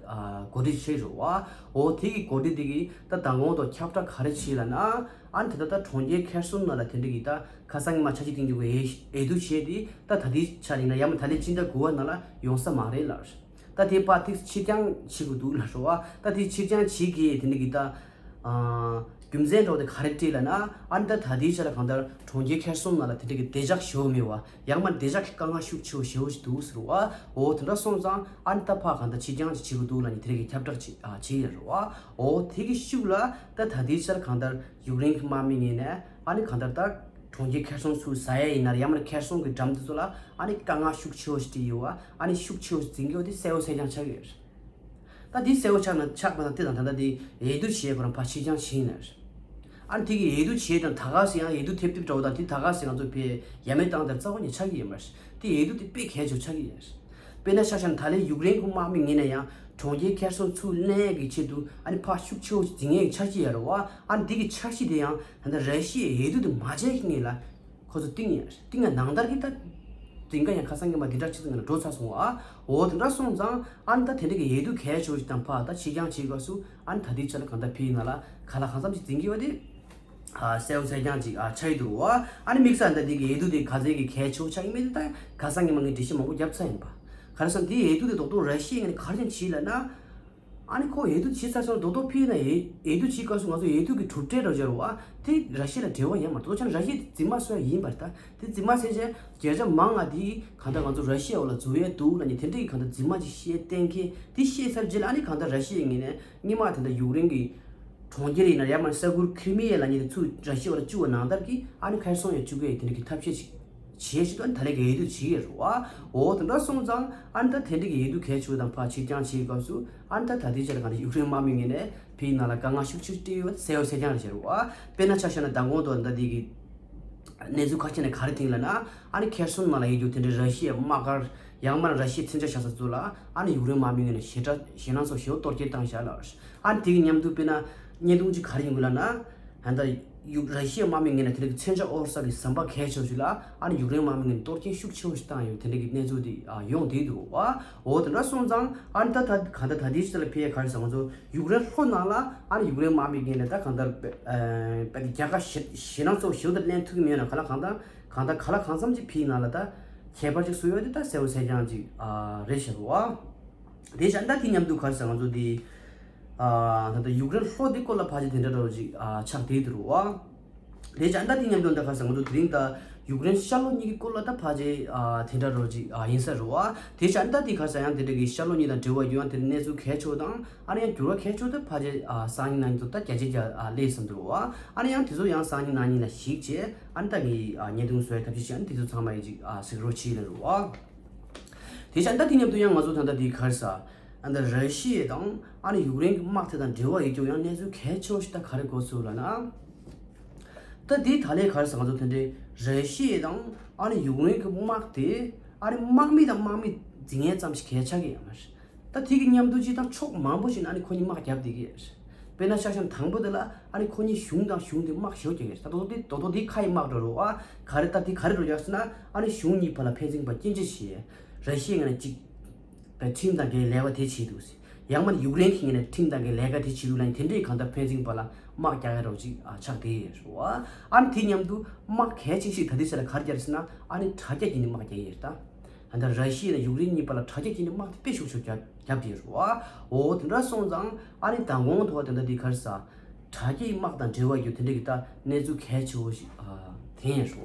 འགོ་ཁྲིད་ཆེ་རུ་བ། འོ་དེ་གི་འགོ་ཁྲིད་དེ་གི་ད་ད་དགོང་དུ་ཁྱབ་བསྒྲགས་ག་རེ་བྱས་ལ་ན། ཨ་ནི་ད་ད་ད་གྲོང་ཁྱེར་ཁེར་སོང་ནང་ལ་དེ་འདྲ་གི་ད་ཁ་སང་ཉི་མ་འཆར་གཞི་བཏིང་རྒྱུ་གི་འོས་འོས་བསྡུ་བྱས་དེ་ད་ད་ལྟའི་ཆ་ལ་ཡིན་ན་ཡང་མ་ད་ལྟའི་སྤྱི་ཟླ་དགུ་པ་ནང་ལ་ཡོང་ས་མ་རེད་ལ། ད་དེ་པ་ཏིག་ཕྱིར་འགྱངས་བྱེད་དགོས་འདུག་ལ་རོ་ཨ། ད་དེ་ཕྱིར་འགྱངས་བྱེད་དགོས་དེ་འདྲ་གི་ད། རྒྱུ་མཚན་འདྲ་བོ་དེ་ག་རེ་སྤྲད་ལ་ན། ཨ་ནི་ད་ད་ལྟའི་ཆ་ལ་གང་ལྟར་གྲོང་ཁྱེར་ཁེར་སོང་ནང་ལ་དེ་འདྲ་གི་བདེ་འཇགས་ཞེ་པོ་མེད་བ། ཡང་མ་བདེ་འཇགས་ཀྱི་དཀའ་ངལ་ཤུགས་ཆེ་བོ་ཞེ་པོ་ཞིག་འདུག་ཟེར་བ། འོ་དེ་འདྲ་སོང་ཙང་ཨ་ནི་ད་ཕ་གང་ལྟར་ཕྱིར་འགྱངས་ཅིག་བྱེད་དགོས་འདུག་ལ་ནི་དེ་འདྲ་གི་ཁྱབ་བསྒྲགས་ཅིག་བྱས་ཡོད་རེད་བ། འོ་དེ་གི་ཤུགས་ལ་ད་ད་ལྟའི་ཆར་གང་ལྟར་ཡུཀ་རེན་གྱི་དམག་མི་ངོས་ནས་ཨ་ནི་གང་ལྟར་ད་གྲོང་ཁྱེར་ཁེར་སོང་ཚུར་ཟ་ཡ་ཡིན་ན་ཡང་མ་ཁེར་སོང་གི་འགྲམ་དེ་ཚོ་ལ་ཨ་ནི་དཀའ་ངལ་ཤུགས་ཆེ་བོ་ཞིག་སྤྲད་ཡོད་བ། ཨ་ནི་ཤུགས་ཆེ་བོ་ཞིག་འཛིན་གྱི་ཡོད་དེ་གསལ་པོ་གསལ་རྐྱང་ཆགས་ཡོད་རེད། ད་འདི་གསལ་པོ་ཆགས་ན་ཆགས་པ་དང་དེ་དང་ད་ལྟ་དེ་འོས་བསྡུ་བྱས་པ་རང་ཕར་ཕྱིར་འགྱངས་བྱས་ཡིན་ན་རེད། ཨ་ནི་དེ་གི་འོས་བསྡུ་བྱས་དང་ད་ག་སེ་ཡང་འོས་བསྡུ་ཐེབས་ཐེབས་འདྲ་བོ་དང་དེ་ད་ག་སེ་ང་ཚོ་བས་ཡ་མེད་བཏང་དེར་རྩ་བ་ནས་ཆགས་ཀྱི་ཡོད་མ་རེད། དེ་འོས་བསྡུ་དེ་དཔེ་གལ་ཆེ་བོ་ཆགས་ཀྱི་ཡོད་རེད། དཔེར་ན་ཆ་བཞག་ན་ད་ལན་ཡུཀ་རེན་གྱི་དམག་མི་ངོས་ནས་ཡང་གྲོང་ཁྱེར་ཁེར་སོང་ཚུར་ལེན་ཡས་ཀྱི་ཆེད་དུ་ཨ་ནི་ཕར་ཤུགས་ཆེ་བོ་འཛིན་ཡས་ཀྱི་འཆར་གཞི་ཡོད་རེད་བ། ཨ་ནི་དེ་གི་འཆར་གཞི་དེ་ཡང་ད་ལྟ་ར་ཤི་ཡའི་འོས་བསྡུ་དེ་མ་བྱས་ཀྱི་ངེས་ལ། ཁོ་ཚོ་བཏིང་ཡ་རེད། བཏིང་ཡ་ནང་ལྟར་གྱི་ད། དེང་ག་ཡང་ཁ་སང་གི་མ་འདི་འདྲ་ཆེ་ཚོ་ངན་ལ་འགྲོ་ཚར་སོང་ཨ། འོ་དེ་འདྲ་སོང་ཙང་ཨ་ནི་ད་དེ་འདྲ་གི་འོས་བསྡུ་གལ་ཆེ་བོ་ཞིག་དང་ཕ་ད་ཕྱིར་འགྱངས་བྱེད་སྐབས་སུ་ཨ་ནི་ད་ལྟའི་ཆ་ལ་གང་ལྟར་ཕི་ཡི་ནང་ལ་ག་ལ་གང་འཚམ་ཞིག་འཛིན་གྱི་ཡོད་དེ། ཨ་གསལ་པོ་གསལ་རྐྱང་ཅིག་ཨ་ཆགས་ཀྱི་འདུག་ཨ། ཨ་ནི་དམིགས་བསལ་ད་འདི་གི་འོས་བསྡུ་དེ་ག་ཚད་ཀྱི་གལ་ཆེ་བོ་ཆགས་ཀྱི་མེད་དེ་ད་ཁ་སང་གི་མ་ངས་འགྲེལ་བཤད་མང་པོ་བརྒྱབ་ཚར་ཡིན་པ། ག་རེ་ཟེར་ན་འདིའི་འོས་བསྡུ་དེ་རྡོག་རྡོག་ར་ཤི་ཡའི་ངོས་ནས་ག་རེ་བྱས་ན་བྱས་ལབ་ན། ཨ་ནི་ཁོ་འོས་བསྡུ་བྱེད་ཚར་སོང་རྡོག་རྡོག་ཕུལ་ན་འོས་འོས་བསྡུ་བྱེད་སྐབས་སུ་ང་ཚོ་འོས་བསྡུ་གི་གྲུབ་འབྲས་རོ་སྦྱར་བ་དེ་ར་ཤི་ཡ་ལ་འབྲེལ་བ་ཡོད་མ་རེད། དོ་ཆ་ན་ར་ཤི་ཡའི་རྫུན་མ་བཟོ་ཡ་ཡིན་པ་རེད། ད་དེ་རྫུན་མ་ཟེར་བྱས་བརྒྱ་ཆ་མང་ང་དེ་གང་ལྟར་ང་ཚོ་ར་ཤི་ཡའི་འོག་ལ་འཛུལ་ཡས་འདུག་ལབ་ནས་དེ་འདྲ་གི་གང་ལྟར་རྫུན་མ་ཅིག་བཤད་གཏན་འཁེལ་དེ་བཤད་ཚར་རྗེས་ལ་ཨ་ནི་གང་ལྟར་ར་ཤི་ཡའི་ངོས་ནས་སྔོན་མ་དེ་འདྲ་ཡུཀ་རེན་གི་གྲོང་ཁྱེར་ཡིན་ན་ཡང་མ་ས་ཁུལ་ཁི་རི་མི་ཡ་ལབ་མཁན་དེ་ཚུར་ར་ཤི་ཡ་འོག་ལ་བཅུག་པ་ནང་ལྟར་གྱི་ཨ་ནི་ཁེར་སོང་ཡང་བཅུག་གི་དེ་འདྲ་གི་ཐབས་ཤེས་ཤིག་བྱེད་ཞིག་ཨ་ནི་ད་ལན་གྱི་འོས་བསྡུ་བྱེད་ཀྱི་ཡོད་རེད་བ། འོ་དེ་འདྲ་སོང་ཙང་ཨ་ནི་ད་དེ་འདྲ་གི་འོས་བསྡུ་གལ་ཆེ་བ་དང་ཕར་ཕྱིར་འགྱངས་བྱེད་སྐབས་སུ་ཨ་ནི་ད་ད་ལྟའི་ཆར་གང་ལྟར་ཡུཀ་རེན་དམག་མི་ངོས་ནས་ཕི་ཡི་ནང་ལ་དཀའ་ངལ་ཤུགས་ཆེ་སྤྲད་ཡོད་གསལ་པོ་གསལ་རྐྱང་རེད་ཟེར་བ། དཔེར་ན་ཆ་བཞག་ན་མདང་དགོང་དུ་ད་འདི་གི་གནས་ཚུལ་ཁ་ཤས་ནས་ག་རེ་ཐོན་ལབ་ན། ཨ་ནི་ཁེར་སོང་ནང་ལ་ཡོད་རྒྱུ་དེ་འདྲའི་ར་ཤི་ཡའི་དམག་སྒར་ཡང་མིན་ན་ར་ཤི་ཡའི་མཚོན་ཆ་བཞག་ས་ཚོ་ལ་ཨ་ནི་ཡུཀ་རེན་དམག་མི་ངོས་ནས་ཞེ་དྲག་ཞེད་སྣང་ཚོ་ཞེ་པོ་གཏོར་སྐྱོན་བཏང་བཞག་ལ། ཨ་ནི་དེ་གི་མཉམ་དུ་དཔེར་ན་བརྙན་ཐུང་གཅིག་ག་རེ་ཡིན་དགོས་ལབ་ན། ད་ལྟ་ཡུཀ་ར་ཤི་ཡའི་དམག་མི་ངོས་ནས་དེ་འདྲ་གི་མཚོན་ཆ་དབོར་ས་གི་ཟམ་པ་གལ་ཆེ་བ་ཞིག་ལ་ཨ་ནི་ཡུཀ་རེན་དམག་མི་ངོས་ནས་གཏོར་སྐྱོན་ཤུགས་ཆེ་བོ་ཞིག་བཏང་ཡོད་དེ་འདྲ་གི་གནས་ཚུལ་དེ་ཡོང་བསྡད་འདུག་བ། འོ་དེ་འདྲ་སོང་ཙང་ཨ་ནི་ད་ད་ག་ད་ད་དེའི་ཆ་ལ་ཕི་ཡ་ག་རེ་ཟེར་ང་ཚོ། ཡུཀ་རེན་ལྷོ་ནང་ལ་ཨ་ནི་ཡུཀ་རེན་དམག་མི་ངོས་ནས་ད་གང་ལྟར་དཔེ་དཔེ་རྒྱལ་ཁ་ཞེ་ཞེད་སྣང་ཚོ་ཞེ་པོ་དེ་ལེན་ཐུབ་ཀྱི་མེད་ན་ག་ལ་གང་ལྟར་གང་ལྟར་ག་ལ་གང་འཚམ་ཅིག་ཕི་ཡི་ནང་ལ་ད་ཁྱད་པར་ཅིག་བཟོ་ཡོད་དེ་ད་གསལ་པོ་གསལ་རྐྱང་ཅིག་ཨ་རེད་ཤག་བ། དེ་བྱས་ད་དེ་མཉམ་དུ་ག་རེ་ཟེར་ང་ཚོ་དེ་ཨ་ད་ལྟ་ཡུཀ་རེན་ལྷོ་དེ་སྐོར་ལ་ཕལ་ཆེར་དེ་འདྲ་འདྲ་བོ་ཅིག་ཨ་ཆགས་བསྡད་འདུག་བ། དེ་བྱས་ད་དེ་མཉམ་དུ་ད་ག་རེ་ཟེར་ང་ཚོ་དེ་རིང་ད་ཡུཀ་རེན་ཤར་ལྷོ་གཉིས་ཀྱི་སྐོར་ལ་ད་ཕལ་ཆེར་ཨ་དེ་འདྲ་འདྲ་བོ་ཅིག་ཨ་ཡིན་ས་རེད་བ། དེ་བྱས་ད་དེ་ག་རེ་ཟེར་ཡང་དེ་འདྲ་གི་ཤར་ལྷོ་གཉིས་དང་འབྲེལ་བ་ཡོད་ཡང་དེ་འདྲ་གནས་ཚུལ་གལ་ཆེ་བ་དང་ཨ་ནི་ཡང་འགྱུར་བ་གལ་ཆེ་བ་ད་ཕལ་ཆེར་ཨ་སང་ཉིན་གནངས་ཉིན་དུ་ད་བརྒྱ་ཆ་བརྒྱ་ཨ་སླེབས་ཟིན་འདུག་བ། ཨ་ནི་ཡང་དེ་ཚོ་ཡང་སང་ཉིན་གནངས་ཉིན་ལ་གཞིགས་བྱས་ཨ་ནི་ད་ངས་ཨ་བརྙན་ཐུང་བཟོ་ཡའི་ཐབས་ཤེས་བྱས་ཨ་ནི་དེ་ཚོ་ཚང་མ་ཡིན་ཅིག་ཨ་གཟིགས་རོགས་བྱེད་ལ་རུ་བ། དེ་བྱས་ད་དེ་མཉམ་དུ་ཡང་ང་ཚོ་ད་ལྟ་དེ་ག་རེ་ཟེར་ཨ་ད་ར་ཤི་ཡ་དང་ཨ་ནི་ཡུཀ་རེན་གྱི་དམག་དེ་དང་འབྲེལ་བ་ཡོད་རྒྱུ་ཡང་གནས་ཚུལ་གལ་ཆེ་བོ་ཞིག་ད་ག་རེ་གོ་སོང་ལབ་ན། ད་དེ་ད་ལས་ག་རེ་ཟེར་ང་ཚོ་དེ་འདྲའི་ར་ཤི་ཡ་དང་ཨ་ནི་ཡུཀ་རེན་གྱི་དམག་དེ་ཨ་ནི་དམག་མི་དང་དམག་མི་འཛིང་ཡས་ཙམ་ཞིག་གལ་ཆགས་ཀྱི་ཡོད་མ་རེད། ད་དེ་གི་མཉམ་དུ་ཅིག་དང་ཕྱོགས་མང་པོ་ཞིག་ནས་ཨ་ནི་ཁོ་གཉིས་དམག་བརྒྱབ་བསྡད་ཀྱི་ཡོད་རེད། དཔེར་ན་ཆ་བཞག་ན་དང་པོ་དེ་ལ་ཨ་ནི་ཁོ་གཉིས་གཞུང་དང་གཞུང་དེ་དམག་ཞེ་པོ་རྒྱག་གི་རེད། ད་དོ་དོ་དེ་དོ་དོ་དེ་ཁ་ཡི་དམག་འགྲོ་རོགས་ཨ་ག་རེ་ད་དེ་ག་རེ་འགྲོ་རྒྱག་ཟེར་ན་ཨ་ནི་གཞུང་གཉིས་བར་ལ་ཕན་ཚུན་བར་སྐྱོན་བརྗོད་བྱས། ར་ཤི་ཡ་ངོས་ནས་ཅིག་ཁྲིམས་དང་འགལ་ལས་པ་དེ་བྱས་འདུག་ཟེར། ཡང་མིན་ཡུཀ་རེན་གྱི་ངོས་ནས་ཁྲིམས་དང་གི་ལས་ཀ་དེ་བྱེད་དུས་ལ་དེ་འདྲའི་གང་ལྟར་ཕན་ཚུན་བར་ལ་དམག་རྒྱག་ཡ་རོགས་ཅིག་ཨ་ཆགས་བསྡད་ཡོད་རེད་བ། ཨ་ནི་དེ་མཉམ་དུ་དམག་གལ་ཆེ་ཤོས་ད་ལྟའི་ཆ་ལ་ག་རེ་རྒྱག་རེད་ཟེར་ན། ཨ་ནི་དྲ་རྒྱ་བརྒྱུད་ནས་དམག་རྒྱག་ཡས་རེད་ད། ད་ལྟ་ར་ཤི་ཡ་དང་ཡུཀ་རེན་གཉིས་བར་ལ་དྲ་རྒྱ་བརྒྱུད་ནས་དམག་དེ་དཔེ་ཤུགས་ཆེ་རྒྱབ་རྒྱབ་བསྡད་ཡོད་རེད་བ། འོ་དེ་འདྲ་སོང་ཙང་ཨ་ནི་མདང་དགོང་ཐོག་དེ་འདྲ་དེ་ག་རེ་ཟ། དྲ་རྒྱའི་དམག་དང་འབྲེལ་བ་ཡོད་དེ་འདྲ་གི་ད་གནས་ཚུལ་གལ་ཆེ་བོ་ཞིག་ཨ་ཐོན་ཡོད་རེད་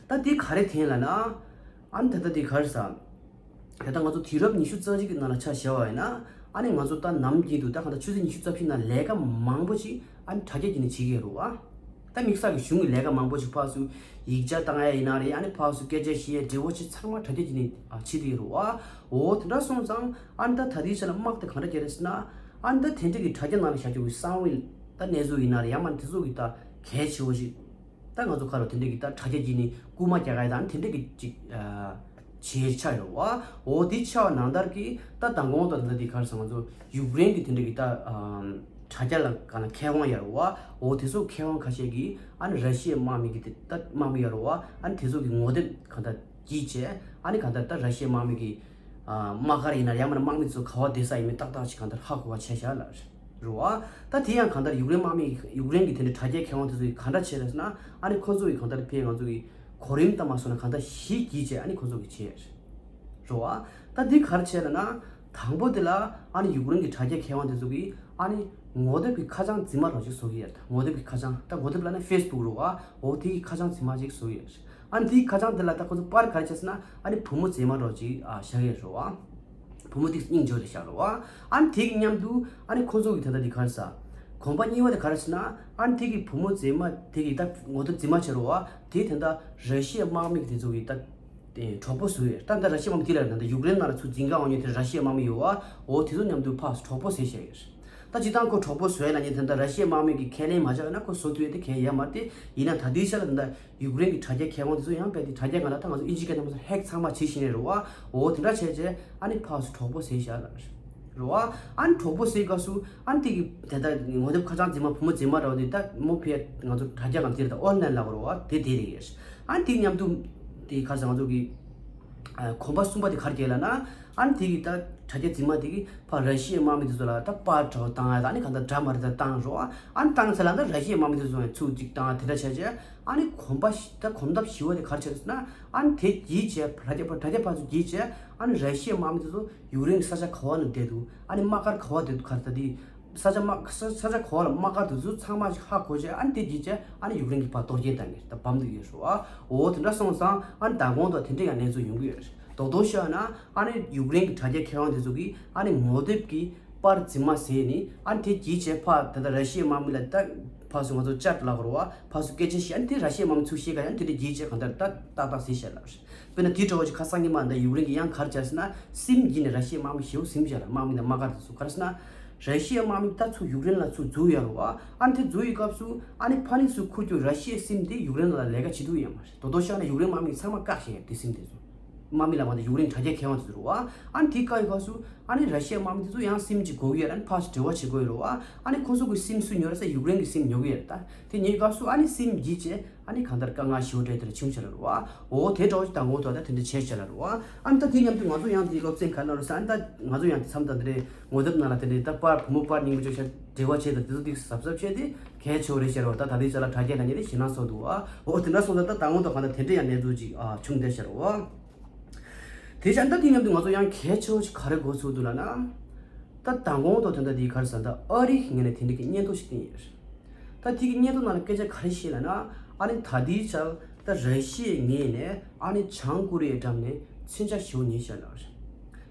བ། ད་དེ་ག་རེ་ཐོན་ལབ་ན། ཨ་ནི་ད་ལྟ་དེ་ག་རེ་ཟ། ད་ལྟ་ང་ཚོ་དུས་རབས་ཉི་ཤུ་རྩ་གཅིག་གི་ནང་ལ་ཆ་བཞག་པ་ཡིན་ན། ཨ་ནི་ང་ཚོ་ད་ནམ་རྒྱུན་དུ་ད་གང་ལྟར་ཆུ་ཚོད་ཉི་ཤུ་རྩ་བཞི་ནང་ལས་ཀ་མང་པོ་ཞིག་ཨ་ནི་དྲ་རྒྱ་བརྒྱུད་ནས་བྱེད་ཀྱི་ཡོད་རེད་བ། ད་དམིགས་བསལ་གྱི་གཞུང་གི་ལས་ཀ་མང་པོ་ཞིག་ཕར་ཚུར་ཡིག་ཆ་བཏང་ཡ་ཡིན་ན་རེད། ཨ་ནི་ཕར་ཚུར་སྐད་ཆ་བཤད་ཡ་འབྲེལ་བ་བྱེད་ཚང་མ་དྲ་རྒྱ་བརྒྱུད་ནས་ཨ་བྱེད་ཀྱི་ཡོད་རེད་བ། འོ་དེ་འདྲ་སོང་ཙང་ཨ་ནི་ད་ད་ལྟའི་ཆ་ལ་དམག་དེ་གང་འདྲ་བྱས་རེད་ཟེར་ན། ཨ་ནི་ད་དེ་འདྲ་གི་དྲ་རྒྱ་ནང་ལ་བཞག་རྒྱུ་གི་གསང་བའི་ད་གནས་ཚུལ་ཡིན་ན་རེད། ཡང་མིན་དེ་ཚོ་གི་ད་གལ་ཆེ་བོ་ཞིག་ད་ང་ཚོ་ཁ་རོ་དེ་འདྲ་གི་ད་དྲ་རྒྱ་བརྒྱུད་ནས་རྐུ་མ་རྒྱག་ཡ་དང་དེ་འདྲ་གི་ཅིག་ཨ་བྱེད་ཆགས་ཡོད་བ། འོ་དེ་ཆགས་ནང་ལྟར་གི་ད་མདང་དགོང་དང་དེ་འདྲ་དེ་ག་རེ་ཟེར། ང་ཚོ་ཡུཀ་རེན་གི་དེ་འདྲ་གི་ད་ཨ་དྲ་རྒྱ་ལ་ག་ན་མཁས་དབང་ཡོད་རེད་བ། འོ་དེ་ཚོ་མཁས་དབང་ཁ་ཤས་ཀྱིས་ཨ་ནི་ར་ཤི་ཡའི་དམག་མི་གི་དེ་ད་དམག་མི་ཡོད་རེད་བ། ཨ་ནི་དེ་ཚོ་གི་ངོ་དེབ་ག་ད་བརྒྱུད་བྱས། ཨ་ནི་ག་ད་ད་ར་ཤི་ཡའི་དམག་མི་གི་ཨ་དམག་སྒར་ཡིན་ན་ཡང་མིན་དམག་མི་ཚོ་ག་བ་བསྡད་ས་ཡིན་མིན་ཏག་ཏག་ཅིག་གང་ལྟར་ཧ་གོ་བ་བྱས་བཞག་ལ་རེད་བ། ད་དེ་ཡང་གང་ལྟར་ཡུཀ་རེན་དམག་མི་ཡུཀ་རེན་གྱི་དེ་འདྲའི་དྲ་རྒྱའི་མཁས་དབང་དེ་ཚོ་གིས་ག་འདྲ་བྱས་རེད་ཟེར་ན། ཨ་ནི་ཁོ་ཚོ་གིས་གང་ལྟར་ཕེ་ང་ཚོ་གི་གོ་རིམ་ལྟར་མ་སོང་ན་གང་ལྟར་གཞི་བརྒྱུད་བྱས་ཨ་ནི་ཁོ་ཚོ་གིས་བྱས་རེད་བ། ད་འདི་ག་རེ་བྱས་ལབ་ན། དང་པོ་དེ་ལ་ཨ་ནི་ཡུཀ་རེན་གྱི་དྲ་རྒྱའི་མཁས་དབང་དེ་ཚོ་གིས་ཨ་ནི་ངོ་དེབ་ཀྱི་ཁ་བྱང་རྫུན་མ་རོ་ཅིག་བཟོ་གི་ཡོད་རེད། ངོ་དེབ་ཀྱི་ཁ་བྱང་ད་ངོ་དེབ་ལབ་ན་ཕེ་སི་བུག་རོ་བ། འོ་དེ་གི་ཁ་བྱང་རྫུན་མ་ཅིག་བཟོ་གི་ཡོད་རེད། ཨ་ནི་དེའི་ཁ་བྱང་དེ་ལ་ད་ཁོ་ཚོ་པར་ག་རེ་བྱས་ཟེར་ན། ཨ་ནི་བུ་མོ་མཛེས་མ་རོ་ཅིག་ཨ་བཞག་ཡོད་རེད་བ། བུ་མོ་དེ་སྙིང་རྗེ་རེད་བཞག་རེད་བ། ཨ་ནི་དེ་གི་མཉམ་དུ་ཨ་ནི་ཁོ་ཚོ་གི་ད་ལྟ་དེ་ག་རེ་ཟ། གོམ་པ་གཉིས་པ་དེ་ག་རེ་ཟེར་ན། ཨ་ནི་དེ་གི་བུ་མོ་མཛེས་མ་དེ་གི་ད་ངོ་དེབ་རྫུན་མ་བྱས་རེད་བ། དེ་དེ་འདྲ་ར་ཤི་ཡའི་དམག་མི་དེ་ཚོ་གི་ད་དེ་གྲོགས་པོ་བཟོས་ཡོད། ད་ད་ར་ཤི་ཡའི་དམག་མི་དེ་ལ་ད་ད་ཡུཀ་རེན་ནང་ལ་ཚུར་འཛིང་ག་འོང་མཁན་དེ་ར་ཤི་ཡའི་དམག་མི་ཡོད་བ། འོ་དེ་ཚོ་མཉམ་དུ་ཕར་གྲོགས་པོ་བཟོས་བཞག་ཡོད། ད་སྤྱིར་བཏང་ཁོ་གྲོགས་པོ་བཟོས་ལབ་མཁན་དེ་འདྲ་ར་ཤི་ཡའི་དམག་མི་གིས་ཁས་ལེན་མ་བྱས་ན་ཁོ་བཟོ་ཐུབ་ཡས་དེ་གང་ཡང་ཡོད་མ་རེད་དེ། ཡིན་ན་ད་ལྟའི་ཆ་ལ་ད་ལྟ་ཡུཀ་རེན་གྱི་དྲ་རྒྱའི་མཁས་དབང་དེ་ཚོ་ཡང་དཔེ་དེ་དྲ་རྒྱ་སྒང་ལ་ད་ང་ཚོ་ཨིན་ཇི་སྐད་ནང་མ་སོང་ཧེག་ཚང་མ་བྱེད་བཞིན་རེད་བ། འོ་དེ་འདྲ་བྱས་རྗེས་ཨ་ནི་ཕར་ཚུར་གྲོགས་པོ་བཟོས་བཞག་ལབ་རེད་བ། ཨ་ནི་གྲོགས་པོ་བཟོས་སྐབས་སུ་ཨ་ནི་དེ་གི་དེ་ལྟར་ངོ་དེབ་ཁ་བྱང་རྫུན་མ་བུ་མོ་མཛེས་མ་འདྲ་བོ་དེ་ད་མོ་ཕེ་ང་ཚོ་དྲ་རྒྱ་སྒང་དེ་ལ་ད་ཨོན་ལན་ལབ་དགོས་རེད་བ། དེ་དེ་རེད། ཨ་ནི་དེ་མཉམ་དུ་དེ་ག་ས་ང་ཚོ་གི་ཨ་གོམ་པ་གསུམ་པ་དེ་ག་རེ་བྱས་ལབ་ན། ཨ་ནི་དེ་གི་ད་དྲ་རྒྱ་རྫུན་མ་དེ་གིས་ཕར་ར་ཤི་ཡའི་དམག་མི་དེ་ཚོ་ལ་ད་པར་འདྲ་བོ་བཏང་ཡ་ད་ཨ་ནི་གང་ལྟར་འདྲ་མ་འདྲ་ད་བཏང་རེད་བ། ཨ་ནི་བཏང་ཚར་ལ་ད་ར་ཤི་ཡའི་དམག་མི་དེ་ཚོ་ཡང་ཚུར་ཅིག་བཏང་ཡ་དེ་འདྲ་བྱས་རྗེས། ཨ་ནི་གོམ་པ་ཞིག་ད་གོམ་སྟབས་ཞི་བ་དེ་ག་རེ་བྱས་རེད་ཟེར་ན། ཨ་ནི་དེ་བརྒྱུད་བྱས་དྲ་རྒྱ་དྲ་རྒྱ་ཕར་ཚུར་བརྒྱུད་བྱས། ཨ་ནི་ར་ཤི་ཡའི་དམག་མི་དེ་ཚོ་ཡུཀ་རེན་གྱི་ས་ཆ་ག་བ་ན་བསྡད་འདུག་ཨ་ནི་དམག་སྒར་ག་བ་བསྡད་འདུག་ག་རེ་ད་དེ་ས་ཆ་དམག་ས་ས་ཆ་ག་བ་ལ་དམག་སྒར་དེ་ཚོ་ཚང་མ་ཞིག་ཧ་གོ་བྱས། ཨ་ནི་དེ་བརྒྱུད་བྱས་ཨ་ནི་ཡུཀ་རེན་གྱིས་ཕར་གཏོར་སྐྱོན་བཏང་གི་ད་བམ་འདུག་ཡོད་རེད་བ། འོ་དེ་འདྲ་སོང་ཙང་ཨ་ནི་མདང་དགོང་དང་དེ་འདྲ་ཡང་གནས་ཚུལ་ཡོང་གི་ཡོད་རེད། རྡོག་རྡོག་བཤད་ན་ཨ་ནི་ཡུཀ་རེན་གྱི་དྲ་རྒྱའི་མཁས་དབང་དེ་ཚོ་གིས་ཨ་ནི་ངོ་དེབ་ཀྱི་པར་རྫུན་མ་བཟོས་ནས། ཨ་ནི་དེ་བརྒྱུད་བྱས་ཕར་ད་ལྟ་ར་ཤི་ཡའི་དམག་མི་ལ་ད་ཕར་ཚུར་ང་ཚོ་ཅེཊ་ལབ་དགོས་རེད་བ། ཕར་ཚུར་སྐད་ཆ་བཤད། ཨ་ནི་དེ་ར་ཤི་ཡའི་དམག་མི་ཚུར་བཤད་ག་ཡང་དེ་འདྲ་བརྒྱུད་བྱས་གང་ལྟར་ད་ཏག་ཏག་བཟོས་བཞག་ལབ་རེད། དཔེར་ན་དེ་འདྲ་བོ་ཞིག་ཁ་སང་ཉི་མ་འདི་ཡུཀ་རེན་གྱིས་ཡང་ག་རེ་བྱས་ཟེར་ན། སིམ་བརྒྱུད་ནས་ར་ཤི་ཡའི་དམག་མི་ཞེ་པོ་ཟིན་བཞག་ལ། དམག་མི་དང་དམག་སྒར་དེ་ཚོ་ག་རེ་ཟེར་ན། ར་ཤི་ཡའི་དམག་མི་ད་ཚུར་ཡུཀ་རེན་ལ་ཚུར་འཛུལ་ཡོད་རེད་བ། ཨ་ནི་དེ་འཛུལ་ཡི་སྐབས་སུ་ཨ་ནི་ཕ་ནི་ཚུར་ཁུར་རྒྱུ་ར་ཤི་ཡའི་སིམ་དེ་ཡུཀ་རེན་ལ་ལས་ཀ་བྱེད་ཐུབ་ཡོད་མ་རེད། རྡོག་རྡོག་བཤད་ན་ཡུཀ་རེན་དམག་མི་ཚང་མ་བཀག་བཞག་ཡོད་དེ་སིམ་དེ་ཚོ། དམག་མི་ལ་མ་དེ་ཡུཀ་རེན་དྲ་རྒྱའི་མཁས་དབང་དེ་ཚོ་རེད་བ། ཨ་ནི་དེ་བཀག་ཡི་སྐབས་སུ་ཨ་ནི་ར་ཤི་ཡའི་དམག་མི་དེ་ཚོ་ཡང་སིམ་གཅིག་དགོས་ཀྱི་ཡོད་རེད། ཨ་ནི་ཕར་ཚུར་འབྲེལ་བ་བྱེད་དགོས་ཡོད་རེད་བ། ཨ་ནི་ཁོ་ཚོ་གི་སིམ་སུ་ཉོ་རེད་ཟེར་ཡུཀ་རེན་གི་སིམ་ཉོ་གི་ཡོད་རེད་ད། དེ་ཉོས་སྐབས་སུ་ཨ་ནི་སིམ་བརྒྱུད་བྱས་ཨ་ནི་གང་ལྟར་དཀའ་ངལ་ཞེ་པོ་འཕྲད་དེ་འདྲ་བྱུང་ཤག་རེད་བ། འོ་དེ་འདྲ་བོ་ཞིག་མདང་དགོང་ཐོག་ད་དེ་འདྲ་བྱས་ཤག་ལ་རེད་བ། ཨ་ནི་ད་དེ་མཉམ་དུ་ང་ཚོ་ཡང་དེ་སློབ་ཚན་ག་རེ་གནང་རེད་ཟེར། ཨ་ནི་ད་ང་ཚོ་ཡང་དེ་མཚམས་དང་དེ་འདྲའི་ངོ་དེབ་ནང་ལ་དེ་འདྲའི་ད་པར་བུ་མོ་པར་རྙིང་པ་ཅིག་འབྲེལ་བ་བྱས་ད་དེ་ཚོ་དེ་གཟབ་གཟབ་བྱས་ཏེ་གལ་ཆེ་བོ་རེད་ཤག་རེད་བ། ད་ད་ལྟའི་ཆ་ལ་དྲ་རྒྱ་ནང་ཉིད་དེ་ཞེད་སྣང་ཚོར་འདུག་བ། འོ་དེ་འདྲ་སོང་ཙང་ད་མདང་དགོང་ཐོག་གང་ལྟར་དེ་འདྲ་ཡང་གནས་ཚུལ་ཅིག་ཨ་བྱུང་བསྡད་ཤག་རེད་བ། དེ་བཞིན་ད་དེ་མཉམ་དུ་ང་ཚོ་ཡང་གལ་ཆེ་བོ་ཞིག་ག་རེ་གོ་ཚུགས་འདུག་ལབ་ན། ད་མདང་དགོང་ཐོག་དེ་འདྲ་དེ་ག་རེ་ཟེར། ད་ཨ་རི་གི་ངོས་ནས་དེ་འདྲ་གི་སྙན་ཐོ་ཞིག་བཏིང་ཡོད་རེད། ད་དེ་གི་སྙན་ཐོ་ནང་ལ་སྐད་ཆ་ག་རེ་བཤད་ལབ་ན། ཨ་ནི་ད་ལྟའི་ཆར་ད་ར་ཤི་ཡའི་ངོས་ནས་ཨ་ནི་བྱང་ཀོ་རི་ཡའི་འགྲམ་ནས་མཚོན་ཆ་ཞེ་པོ་ཉོས་ཤག་ལབ་རེད།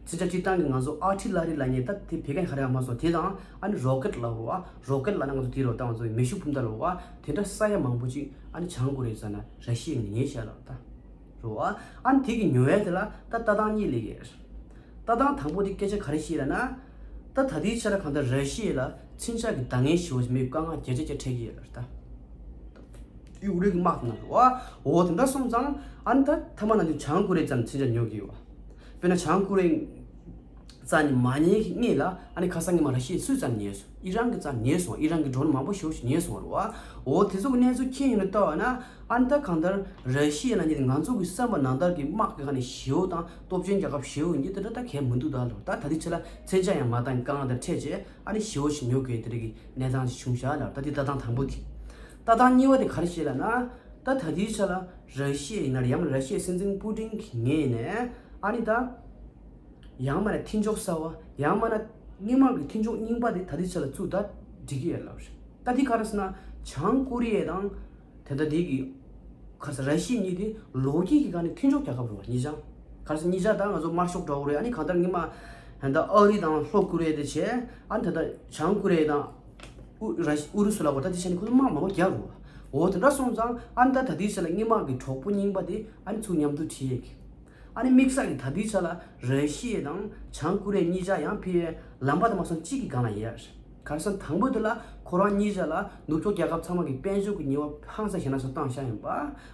མཚོན་ཆ་སྤྱིར་བཏང་གི་ང་ཚོ་ཨར་ཊི་ལ་རི་ལབ་མཁན་ད་དེ་བོད་སྐད་ག་རེ་ཡང་མ་སོང་། དེ་དང་ཨ་ནི་རོ་ཀེཊ་ལབ་རེད་བ། རོ་ཀེཊ་ལབ་ན་ང་ཚོ་དེ་རོ་ད་ང་ཚོ་མེ་ཤུགས་འཕུར་མདའ་ལབ་རེད་བ། དེ་འདྲ་ས་ཡ་མང་པོ་ཅིག་ཨ་ནི་བྱང་ཀོ་རི་ཡ་ཟེར་ན་ར་ཤི་ཡའི་ངོས་ནས་ཉོས་ཤག་ལབ་ད། རེད་བ། ཨ་ནི་དེ་གི་ཉོ་ཡ་དེ་ལ་ད་ལྟ་སྟངས་གཉིས་སླེབས་ཡོད། ལྟ་སྟངས་དང་པོ་དེ་སྐད་ཆ་ག་རེ་བཤད་ལབ་ན། ད་ད་ལྟའི་ཆར་གང་ལྟར་ར་ཤི་ཡ་ལ་མཚོན་ཆ་གི་འདང་ངེས་ཞེ་པོ་ཞིག་མེད། དཀའ་ངལ་བརྒྱ་ཆ་བརྒྱ་འཕྲད་ཀྱི་ཡོད་ལབ་ད། ཡུཀ་རེན་གྱི་དམག་དེ་ནང་རེད་བ། འོ་དེ་འདྲ་སོང་ཙང་ཨ་ནི་ད་མཐའ་མ་ནང་བཞིན་བྱང་ཀོ་རི་ཡ་ཙམ་མཚོན་ཆ་ཉོ་གི་ཡོད་བ། དཔེར་ན་བྱང་ཀོ་རི་ཡ་ རྩ་ནས་མ་ཉན་གྱི་སྔོན་ལ་ཨ་ནི་ཁ་སང་ཉི་མ་ར་ཤི་ཡས་སུས་ཙམ་ཉན་སོང་། ཨི་རན་གྱིས་ཙམ་ཉན་སོང་། ཨི་རན་གྱི་ཌོ་རོན་མང་པོ་ཞེ་པོ་ཞིག་ཉན་སོང་རེད་བ། འོ་དེ་ཚོ་གི་གནས་ཚུལ་མཁྱེན་ཡོང་ནས་ལྟ་བ་ན་ཨ་ནི་ད་གང་ལྟར་ར་ཤི་ཡའི་ནང་ཉིད་དེ་ང་ཚོ་གི་བསམ་པ་ནང་ལྟར་གྱི་དམག་གི་སྒང་ནས་ཞེ་པོ་དང་སྟོབས་ཆེན་རྒྱལ་ཁབ་ཞེ་པོ་ཡིན་གྱི་དེ་འདྲ་ད་གལ་མི་འདུག་ད་ལོ་ད་ད་ལྟའི་ཆ་ལ་མཚོན་ཆ་ཡང་མ་བཏང་དཀའ་ངལ་དང་འཕྲད་བྱས་ཨ་ནི་ཞེ་པོ་ཞིག་ཉོ་དགོས་དེ་འདྲ་གི་གནས་སྟངས་ཤིག་བྱུང་བཞག་ལ། ད་དེ་ལྟ་སྟངས་དང་པོ་དེ། ལྟ་སྟངས་གཉིས་པ་དེ་ག་རེ་བྱས་ལབ་ན། ད་ད་ལྟའི་ཆ་ལ་ར་ཤི་ཡ་ཡིན་ན་རེད། ཡང་ན་ར་ཤི་ཡའི་སྲིད་འཛིན་པུ་ཏིན་གྱི་ངོས་ནས་ཨ་ནི་ད་ཡང་མ་ན་མཐུན་ཕྱོགས་གསར་པ། ཡང་མ་ན་སྔོན་མ་གི་མཐུན་ཕྱོགས་རྙིང་པ་དེ་ད་ལྟའི་ཆ་ལ་བཙུགས་ད་འགྲིག་གི་ཡོད་ལབ་རེད། ད་དེ་ག་རེ་ཟེར་ན་བྱང་ཀོ་རི་ཡ་དང་དེ་ད་དེ་གི་ག་རེ་ཟེར་ར་ཤི་ཡ་གཉིས་དེ་ལོ་རྒྱུས་ཀྱི་སྒང་ནས་མཐུན་ཕྱོགས་རྒྱལ་ཁབ་རེད་བ། གཉིས་ཆ་ག་རེ་ཟེར་གཉིས་ཆ་ད་ང་ཚོ་དམར་ཤོག་འདྲ་བོ་རེད། ཨ་ནི་གང་ལྟར་སྔོན་མ་ད་ཨ་རི་དང་ལྷོ་ཀོ་རི་ཡ་དེ་བྱས་ཨ་ནི་ད་ད་བྱང་ཀོ་རི་ཡ་དང་། ཨུ་ར་ཤི་ཨུ་རུ་སུ་ལ་གོ་ད་དེ་ཆ་ནས་ཁོ་ཚོ་དམག་མང་པོ་རྒྱག་རུ། འོ་དེ་འདྲ་སོང་ཙང་ཨ་ནི་ད་ད་ལྟའི་ཆ་ལ་སྔོན་མ་གི་གྲོགས་པོ་རྙིང་པ་དེ་ཨ་ནི་ཚུར་མཉམ་དུ་ཁྲིད་ཡས་ཀྱི། ཨ་ནི་དམིགས་བསལ་གྱི་ད་ལྟའི་ཆ་ལ་ར་ཤི་ཡ་དང་བྱང་ཀོ་རི་ཡ་གཉིས་ཆ་ཡང་ཕི་ལམ་པ་དང་མ་སོང་གཅིག་གི་སྒང་ལ་ཡོད་རེད། ག་རེ་ཟེར་ན་དང་པོ་དེ་ལ་ཁོ་རང་གཉིས་ཆ་ལ་ནུབ་ཕྱོགས་རྒྱལ་ཁབ་ཚང་མ་གི་དཔལ་འབྱོར་གྱི་ཉེས་པ་ཧང་སང་ཞེ་ན་སོ་བཏང་བཞག་ཡིན་པ།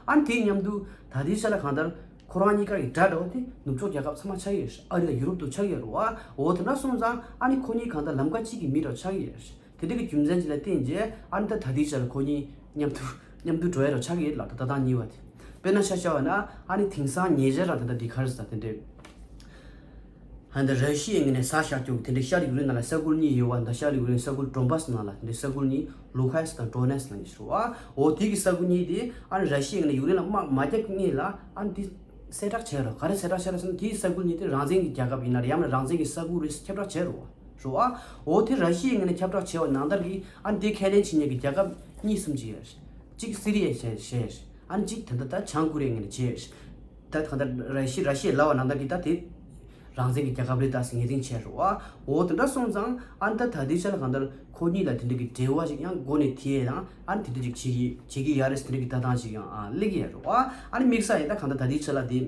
ཨ་ནི་དེ་མཉམ་དུ་ད་ལྟའི་ཆ་ལ་གང་ལྟར་ཁོ་རང་གཉིས་ཀ་གི་དགྲ་འདྲ་བོ་དེ་ནུབ་ཕྱོགས་རྒྱལ་ཁབ་ཚང་མ་ཆགས་ཀྱི་ཡོད་རེད། ཨ་རི་དང་ཡུ་རོབ་དུ་ཆགས་ཀྱི་ཡོད་རེད་བ། འོ་དེ་འདྲ་སོང་ཙང་ཨ་ནི་ཁོ་གཉིས་གང་ལྟར་ལམ་ཀ་གཅིག་གི་མི་འདྲ་བོ་ཆགས་ཀྱི་ཡོད་རེད། དེ་འདྲ་གི་རྒྱུ་མཚན་ཅིག་ལ་བརྟེན་རྗེས་ཨ་ནི་ད་ད་ལྟའི་ཆ་ལ་ཁོ་གཉིས་མཉམ་དུ་མཉམ་དུ་འགྲོ་ཡ་ར་ཆགས་ཀྱི་ཡོད་ལ། ད་ལྟ་སྟངས་གཉིས་པ་དེ་དཔེར་ན་ཆ་བཞག་པ་ན་ཨ་ནི་དེང་སང་ཉེ་ཆར་རང་དེ་འདྲ་འདི་ག་རེ་ཟེར་དེ་འདྲས་ཨ་ནི་ད་ར་ཤི་ཡའི་ངོས་ནས་ས་བཞག་རྒྱུ་དེ་འདྲས་ཤར་ཡུཀ་རེན་ནང་ལ་ས་ཁུལ་གཉིས་ཡོད་པ། ད་ཤར་ཡུཀ་རེན་ས་ཁུལ་ཌོན་བྷ་སི་ནང་ལ་དེ་འདྲས་ས་ཁུལ་གཉིས་ལུ་ཧན་སི་དང་ཌོ་ནེ་སི་ལབ་མཁན་ཞིག་རེད་བ། འོ་དེ་གི་ས་ཁུལ་གཉིས་དེ་ཨ་ནི་ར་ཤི་ཡའི་ངོས་ནས་ཡུཀ་རེན་ལ་དམག་མ་རྒྱག་སྔོན་ལ་ཨ་ནི་དེ་གསལ་བསྒྲགས་བྱས་རོགས། ག་རེ་གསལ་བསྒྲགས་བྱས་རོགས་ཟེར་ན་དེའི་ས་ཁུལ་གཉིས་དེ་རང་བཙན་གྱི་རྒྱལ་ཁབ་ཡིན་ན་རེད། ཡང་ན་རང་བཙན་གྱི་ས་ཁུལ་རེད་ཁྱབ་བསྒྲགས་བྱས་རོགས། རེད་བ། འོ་དེ་ར་ཤི་ཡའི་ངོས་ནས་ཁྱབ་བསྒྲགས་བྱས་པ་ནང་ལྟར་གྱི་ཨ་ནི་དེ་ཁས་ལེན་བྱེད་མཁན་གྱི་རྒྱལ་ཁབ་གཉིས་གསུམ་ཅིག་ཡོད་རེད། གཅིག་སི་རི་ཡ་བྱས་བྱས་རེད། ཨ་ནི་གཅིག་ད་ལྟ་ད་བྱང་ཀོ་རི་ཡའི་ངོས་ནས་བྱས་རེད། ད་གང་ལྟར་ར་ཤི་ར་ཤི་ཡ་ལབ་པ་ནང་ལྟར་གྱི་ད་དེ་རང་བཙན་གྱི་རྒྱལ་ཁབ་རེད་ད་ཟེར་ངེས་ཅན་བྱས་རེད་བ། འོ་དེ་འདྲ་སོང་ཙང་ཨ་ནི་ད་ད་ལྟའི་ཆ་ལ་གང་ལྟར་ཁོ་གཉིས་ལ་དེ་འདྲ་གི་འབྲེལ་བ་ཞིག་ཡང་སྒོ་ནས་དེ་ཡང་ཨ་ནི་དེ་འདྲ་ཅིག་བྱེད་ཀྱི་བྱེད་ཀྱི་ཡ་རེད་ཟེར་དེ་འདྲ་གི་ལྟ་སྟངས་ཞིག་ཡང་ཨ་སླེབས་ཀྱི་ཡོད་རེད་བ། ཨ་ནི་དམིགས་བསལ་ཡིན་ད་གང་ལྟར་ད་ལྟའི་ཆ་ལ་དེ་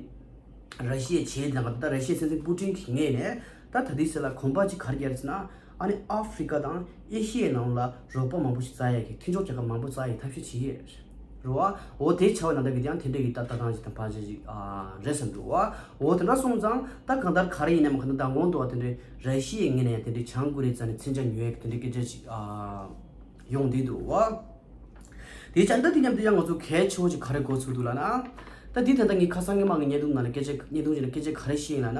ར་ཤི་ཡའི་བྱེད་དང་ད་ར་ཤི་ཡའི་སྲིད་འཛིན་པུ་ཏིན་གྱི་ངོས་ནས་ད་ད་ལྟའི་ཆ་ལ་གོམ་པ་གཅིག་ག་རེ་རྒྱག་རེད་ཟེར་ན། ཨ་ནི་ཨ་ཧྥི་རི་ཀ་དང་ཨེ་ཤི་ཡའི་ནང་ལ་རོགས་པ་མང་པོ་ཞིག་བཙལ་ཡས་ཀྱི་མཐུན་ཕྱོགས་རྒྱལ་ཁབ་མང་པོ་བཙལ་ཡས་ཐབས་ཤེས་བྱེད་ཀྱི་ཡོད་རེད་བ། འོ་དེ་བྱ་བ་ནང་ལྟར་གྱི་ཡང་དེ་འདྲ་གི་ད་ལྟ་སྟངས་ཅིག་དང་བར་ཆད་ཅིག་ཨ་རེད་བསམ་འདུག་བ། འོ་དེ་འདྲ་སོང་ཙང་ད་གང་ལྟར་ག་རེ་ཡིན་ནའི་མ་གང་ལྟར་མདང་དགོང་དུ་བ་དེ་འདྲའི་ར་ཤི་ཡའི་ངོས་ནས་ཡང་དེ་འདྲའི་བྱང་ཀོ་རི་ཡའི་རྩ་ནས་མཚོན་ཆ་ཉོ་ཡས་ཀྱི་དེ་འདྲའི་སྐད་ཆ་ཅིག་ཨ་ཡོང་བསྡད་འདུག་བ། དེའི་ཆ་འདི་དེ་མཉམ་དུ་ཡང་ང་ཚོ་གལ་ཆེ་བོ་ཅིག་ག་རེ་གོ་ཚུགས་འདུག་ལབ་ན། ད་འདི་ད་ལྟ་ངས་ཁ་སང་སྔོན་མ་གི་བརྙན་ཐུང་ནང་ལ་སྐད་ཆ་བརྙན་ཐུང་ཅིག་ལ་སྐད་ཆ་ག་རེ་བཤད་ཡིན་ལབ་ན།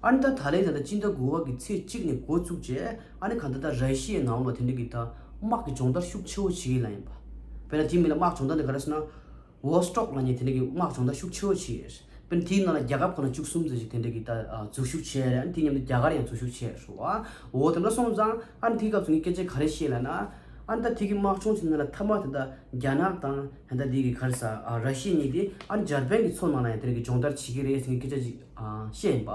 ཨ་ནི་ད་ད་ལན་ད་ལྟ་སྤྱི་ཟླ་དགུ་པ་གི་ཚེས་གཅིག་ནས་འགོ་བཙུགས་རྗེས་ཨ་ནི་གང་ལྟར་ད་ར་ཤི་ཡའི་ནང་ལ་དེ་འདྲ་གི་ད་དམག་གི་སྦྱོང་བརྡར་ཤུགས་ཆེ་བོ་བྱེད་ཀྱི་ལབ་ཡིན་པ། དཔེར་ན་དེའི་མིང་ལ་དམག་སྦྱོང་བརྡར་འདི་ག་རེ་ཟེར་ན། ཝོ་སི་ཊོག་ལབ་མཁན་དེ་འདྲ་གི་དམག་སྦྱོང་བརྡར་ཤུགས་ཆེ་བོ་བྱས་ཡོད། དཔེར་ན་དེའི་ནང་ལ་རྒྱལ་ཁབ་ཁོ་ན་བཅུ་གསུམ་ཙམ་ཞིག་དེ་འདྲ་གི་ད་འཛུལ་ཞུགས་བྱས་རེད། ཨ་ནི་དེ་མཉམ་དུ་རྒྱ་གར་ཡང་འཛུལ་ཞུགས་བྱས་རེད་བ། འོ་དེ་འདྲ་སོང་ཙང་ཨ་ནི་དེའི་སྐབས་སུ་ངས་སྐད་ཆ་ག་རེ་བཤད་ལབ་ན། ཨ་ནི་ད་དེ་གི་དམག་སྦྱོང་ཅིག་ནང་ལ་མཐའ་མ་དེ་ད་རྒྱ་ནག་དང་ད་ལྟ་དེ་གི་ག་རེ་ཟེར་ཨ་ར་ཤི་ཡ་གཉིས་དེ་ཨ་ནི་འཇར་པན་གི་མཚོ་ནང་ལ་ཡང་དེ་འདྲ་གི་སྦྱོང་བརྡར་བྱེད་ཀྱི་རེད་ཟེར་ངས་སྐད་ཆ་ཅིག་ཨ་བཤད་ཡིན་པ།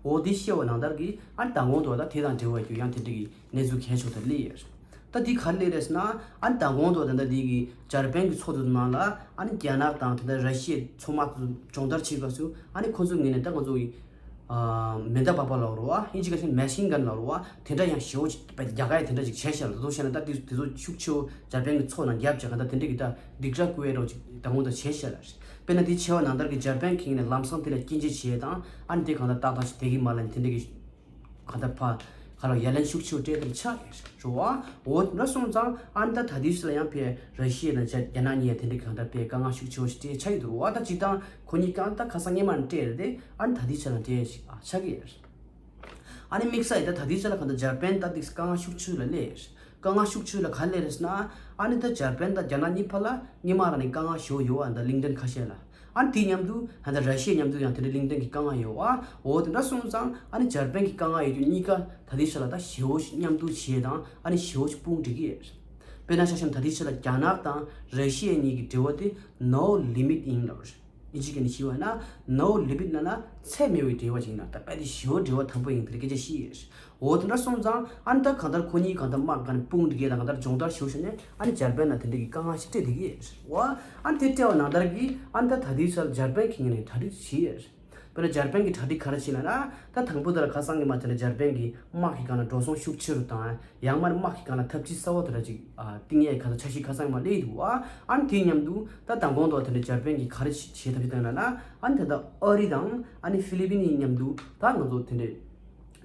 འོ་དེ་བཤད་པ་ནང་ལྟར་གི་ཨ་ནི་མདང་དགོང་དུ་ད་དེ་དང་འབྲེལ་བ་ཡོད་རྒྱུ་ཡང་དེ་འདྲ་གི་གནས་ཚུལ་གལ་ཆེ་བོ་དེ་སླེབས་ཡོད་རེད། ད་འདི་ག་རེ་སླེབས་རེད་ཟེར་ན། ཨ་ནི་མདང་དགོང་དུ་ད་ལྟ་འདི་གི་འཇར་པན་གྱི་མཚོ་དེ་ནང་ལ་ཨ་ནི་རྒྱ་ནག་དང་དེ་འདྲ་ར་ཤི་ཡའི་མཚོ་དམག་དེ་སྦྱོང་བརྡར་བྱེད་སྐབས་སུ་ཨ་ནི་ཁོ་ཚོའི་ངོས་ནས་ད་ང་ཚོ་གི་ཨ་མེ་མདའ་འབག་པ་ལབ་རེད་བ། ཨིན་ཇི་སྐད་ཆ་མེ་ཤིན་གན་ལབ་རེད་བ། དེ་འདྲ་ཡང་ཞེ་པོ་ཅིག་རྒྱ་གར་ཡང་དེ་འདྲ་ཅིག་བྱས་ཤག་ལ། དེ་ཚོ་བཤད་ན་ད་དེ་དེ་ཚོ་ཤུགས་ཆེ་བོ་འཇར་པན་གྱི་མཚོ་ནང་བརྒྱབ་བྱས་གང་ལྟར་དེ་འདྲ་གི་ད་སྡིགས་ར་བསྐུལ་ཡས་འདྲ་བོ་ཅིག་མདང་དགོང་དུ་བྱས་ཤག་ལ། དཔེར་ན་དེ་བྱས་པ་ནང་ལྟར་གྱི་འཇར་པན་གྱི་ངོས་ནས་ལམ་སང་དེ་ལ་སྐྱོན་བརྗོད་བྱས་དང་ཨ་ནི་དེ་གང་ལྟར་ཏག་ཏག་ཅིག་བསྡད་ཀྱི་མ་རེད་ལབ་ནས་དེ་འདྲ་གི་གང་ལྟར་ཕ་ག་ལ་ཡ་ལན་ཤུགས་ཆེ་བོ་སྤྲད་དེ་ཆགས་ཡོད་རེད་བ། འོ་དེ་འདྲ་སོང་ཙང་ཨ་ནི་ད་ད་ལྟའི་ཆ་ལ་ཡང་ཕའི་ར་ཤི་ཡ་དང་རྒྱ་རྒྱ་ནག་གཉིས་ཡང་དེ་འདྲའི་གང་ལྟར་ཕའི་དཀའ་ངལ་ཤུགས་ཆེ་བོ་ཞིག་སྤྲད་ཆགས་ཡོད་འདུག་བ། ད་སྤྱིར་བཏང་ཁོ་གཉིས་གང་ལྟར་ཁ་སང་སྔོན་མ་ནས་སྤྲད་རེད་དེ་ཨ་ནི་ད་ལྟའི་ཆ་ལ་སྤྲད་ཞིག་ཨ་ཆགས་ཀྱི་ཡོད་རེད། ཨ་ནི་དམིགས་བསལ་ཡིན་ད་ད་ལྟའི་ཆ་ལ་གང་ལྟར་འཇར་པན་ད་འདི་དཀའ་ངལ་ཤུགས་ཆེ་ལ་སླེབས་ཡོད་རེད། དཀའ་ངལ་ཤུགས་ཆེ་ལ་ག་རེ་སླེབས་རེད་ཟེར་ན། ཨ་ནི་ད་འཇར་པན་དང་རྒྱ་ནག་གཉིས་བར་ལ་སྔོན་མ་རང་ནས་དཀའ་ངལ་ཞེ་པོ་ཡོད་བ་འདི་གླིང་ཕྲན་ཁ་ཤས་ལ། ཨ་ནི་དེ་མཉམ་དུ་ད་ལྟ་ར་ཤི་ཡ་མཉམ་དུ་ཡང་དེ་འདྲ་གླིང་ཕྲན་གྱི་དཀའ་ངལ་ཡོད་བ། འོ་དེ་འདྲ་སོང་ཙང་ཨ་ནི་འཇར་པན་གྱི་དཀའ་ངལ་ཡོད་རྒྱུ་གཉིས་ཀ་ད་ལྟའི་ཆ་ལ་ད་ཞེ་པོ་ཞིག་མཉམ་དུ་བྱས་དང་ཨ་ནི་ཞེ་པོ་ཞིག་དཔུང་སྒྲིག་གི་ཡོད་རེད། དཔེར་ན་ཆ་བཞག་ན་ད་ལྟའི་ཆ་ལ་རྒྱ་ནག་དང་ར་ཤི་ཡ་གཉིས་ཀྱི་འབྲེལ་བ་དེ་no limit ཡིན་ལབ་རེད། ཨིན་ཇི་སྐད་ནས་ཞུས་པ་ན་no limit ལབ་ན་ཚད་མེད་པའི་འབྲེལ་བ་ཅིག་ཡིན་ན་ད་དཔེ་དེ་ཞེ་པོ་འབྲེལ་བ་དམ་པོ་ཡིན་པའི་སྐད་ཆ་བཤད་ཡོད་རེད། འོ་དེ་འདྲ་སོང་ཙང་ཨ་ནི་ད་གང་ལྟར་ཁོ་གཉིས་གང་ལྟར་དམག་གི་དཔུང་སྒྲིག་ཡས་དང་གང་ལྟར་སྦྱོང་བརྡར་ཞུ་ཞུ་ནས་ཨ་ནི་འཇར་པན་ལ་དེ་འདྲ་གི་དཀའ་ངལ་ཞིག་སྤྲད་བསྡད་ཀྱི་ཡོད་རེད་བ། ཨ་ནི་དེ་སྤྲད་པ་ནང་ལྟར་གྱི་ཨ་ནི་ད་ད་ལྟའི་ཆར་འཇར་པན་གྱི་ངོས་ནས་གྲ་སྒྲིག་བྱས་ཡོད་རེད། དཔེར་ན་འཇར་པན་གྱི་གྲ་སྒྲིག་ག་རེ་བྱས་ལབ་ན། ད་དང་པོ་དེ་ལ་ཁ་སང་གི་མ་དེ་ལ་འཇར་པན་གྱི་དམག་གི་སྒང་ལ་འགྲོ་སོང་ཤུགས་ཆེ་རུ་བཏང་། ཡང་མ་དམག་གི་སྒང་ལ་འཐབ་ཇུས་གསར་པ་དེ་འདྲ་ཅིག་ཨ་བཏིང་ཡས་གང་ལྟར་འཆར་གཞི་ཁ་སང་གི་མ་སླེབས་འདུག་བ། ཨ་ནི་དེའི་མཉམ་དུ་ད་མདང་དགོང་དུ་དེ་འདྲ་འཇར་པན་གྱིས་ག་རེ་བྱེད་ཐབས་ཤེས་བཏང་ལབ་ན། ཨ་ནི་ད་ལྟ་ཨ་རི་དང་ཨ་ནི་ཧྥི་ལི་པིན་གཉིས་མཉམ་དུ་ད་ང་ཚོ་དེ་འདྲ་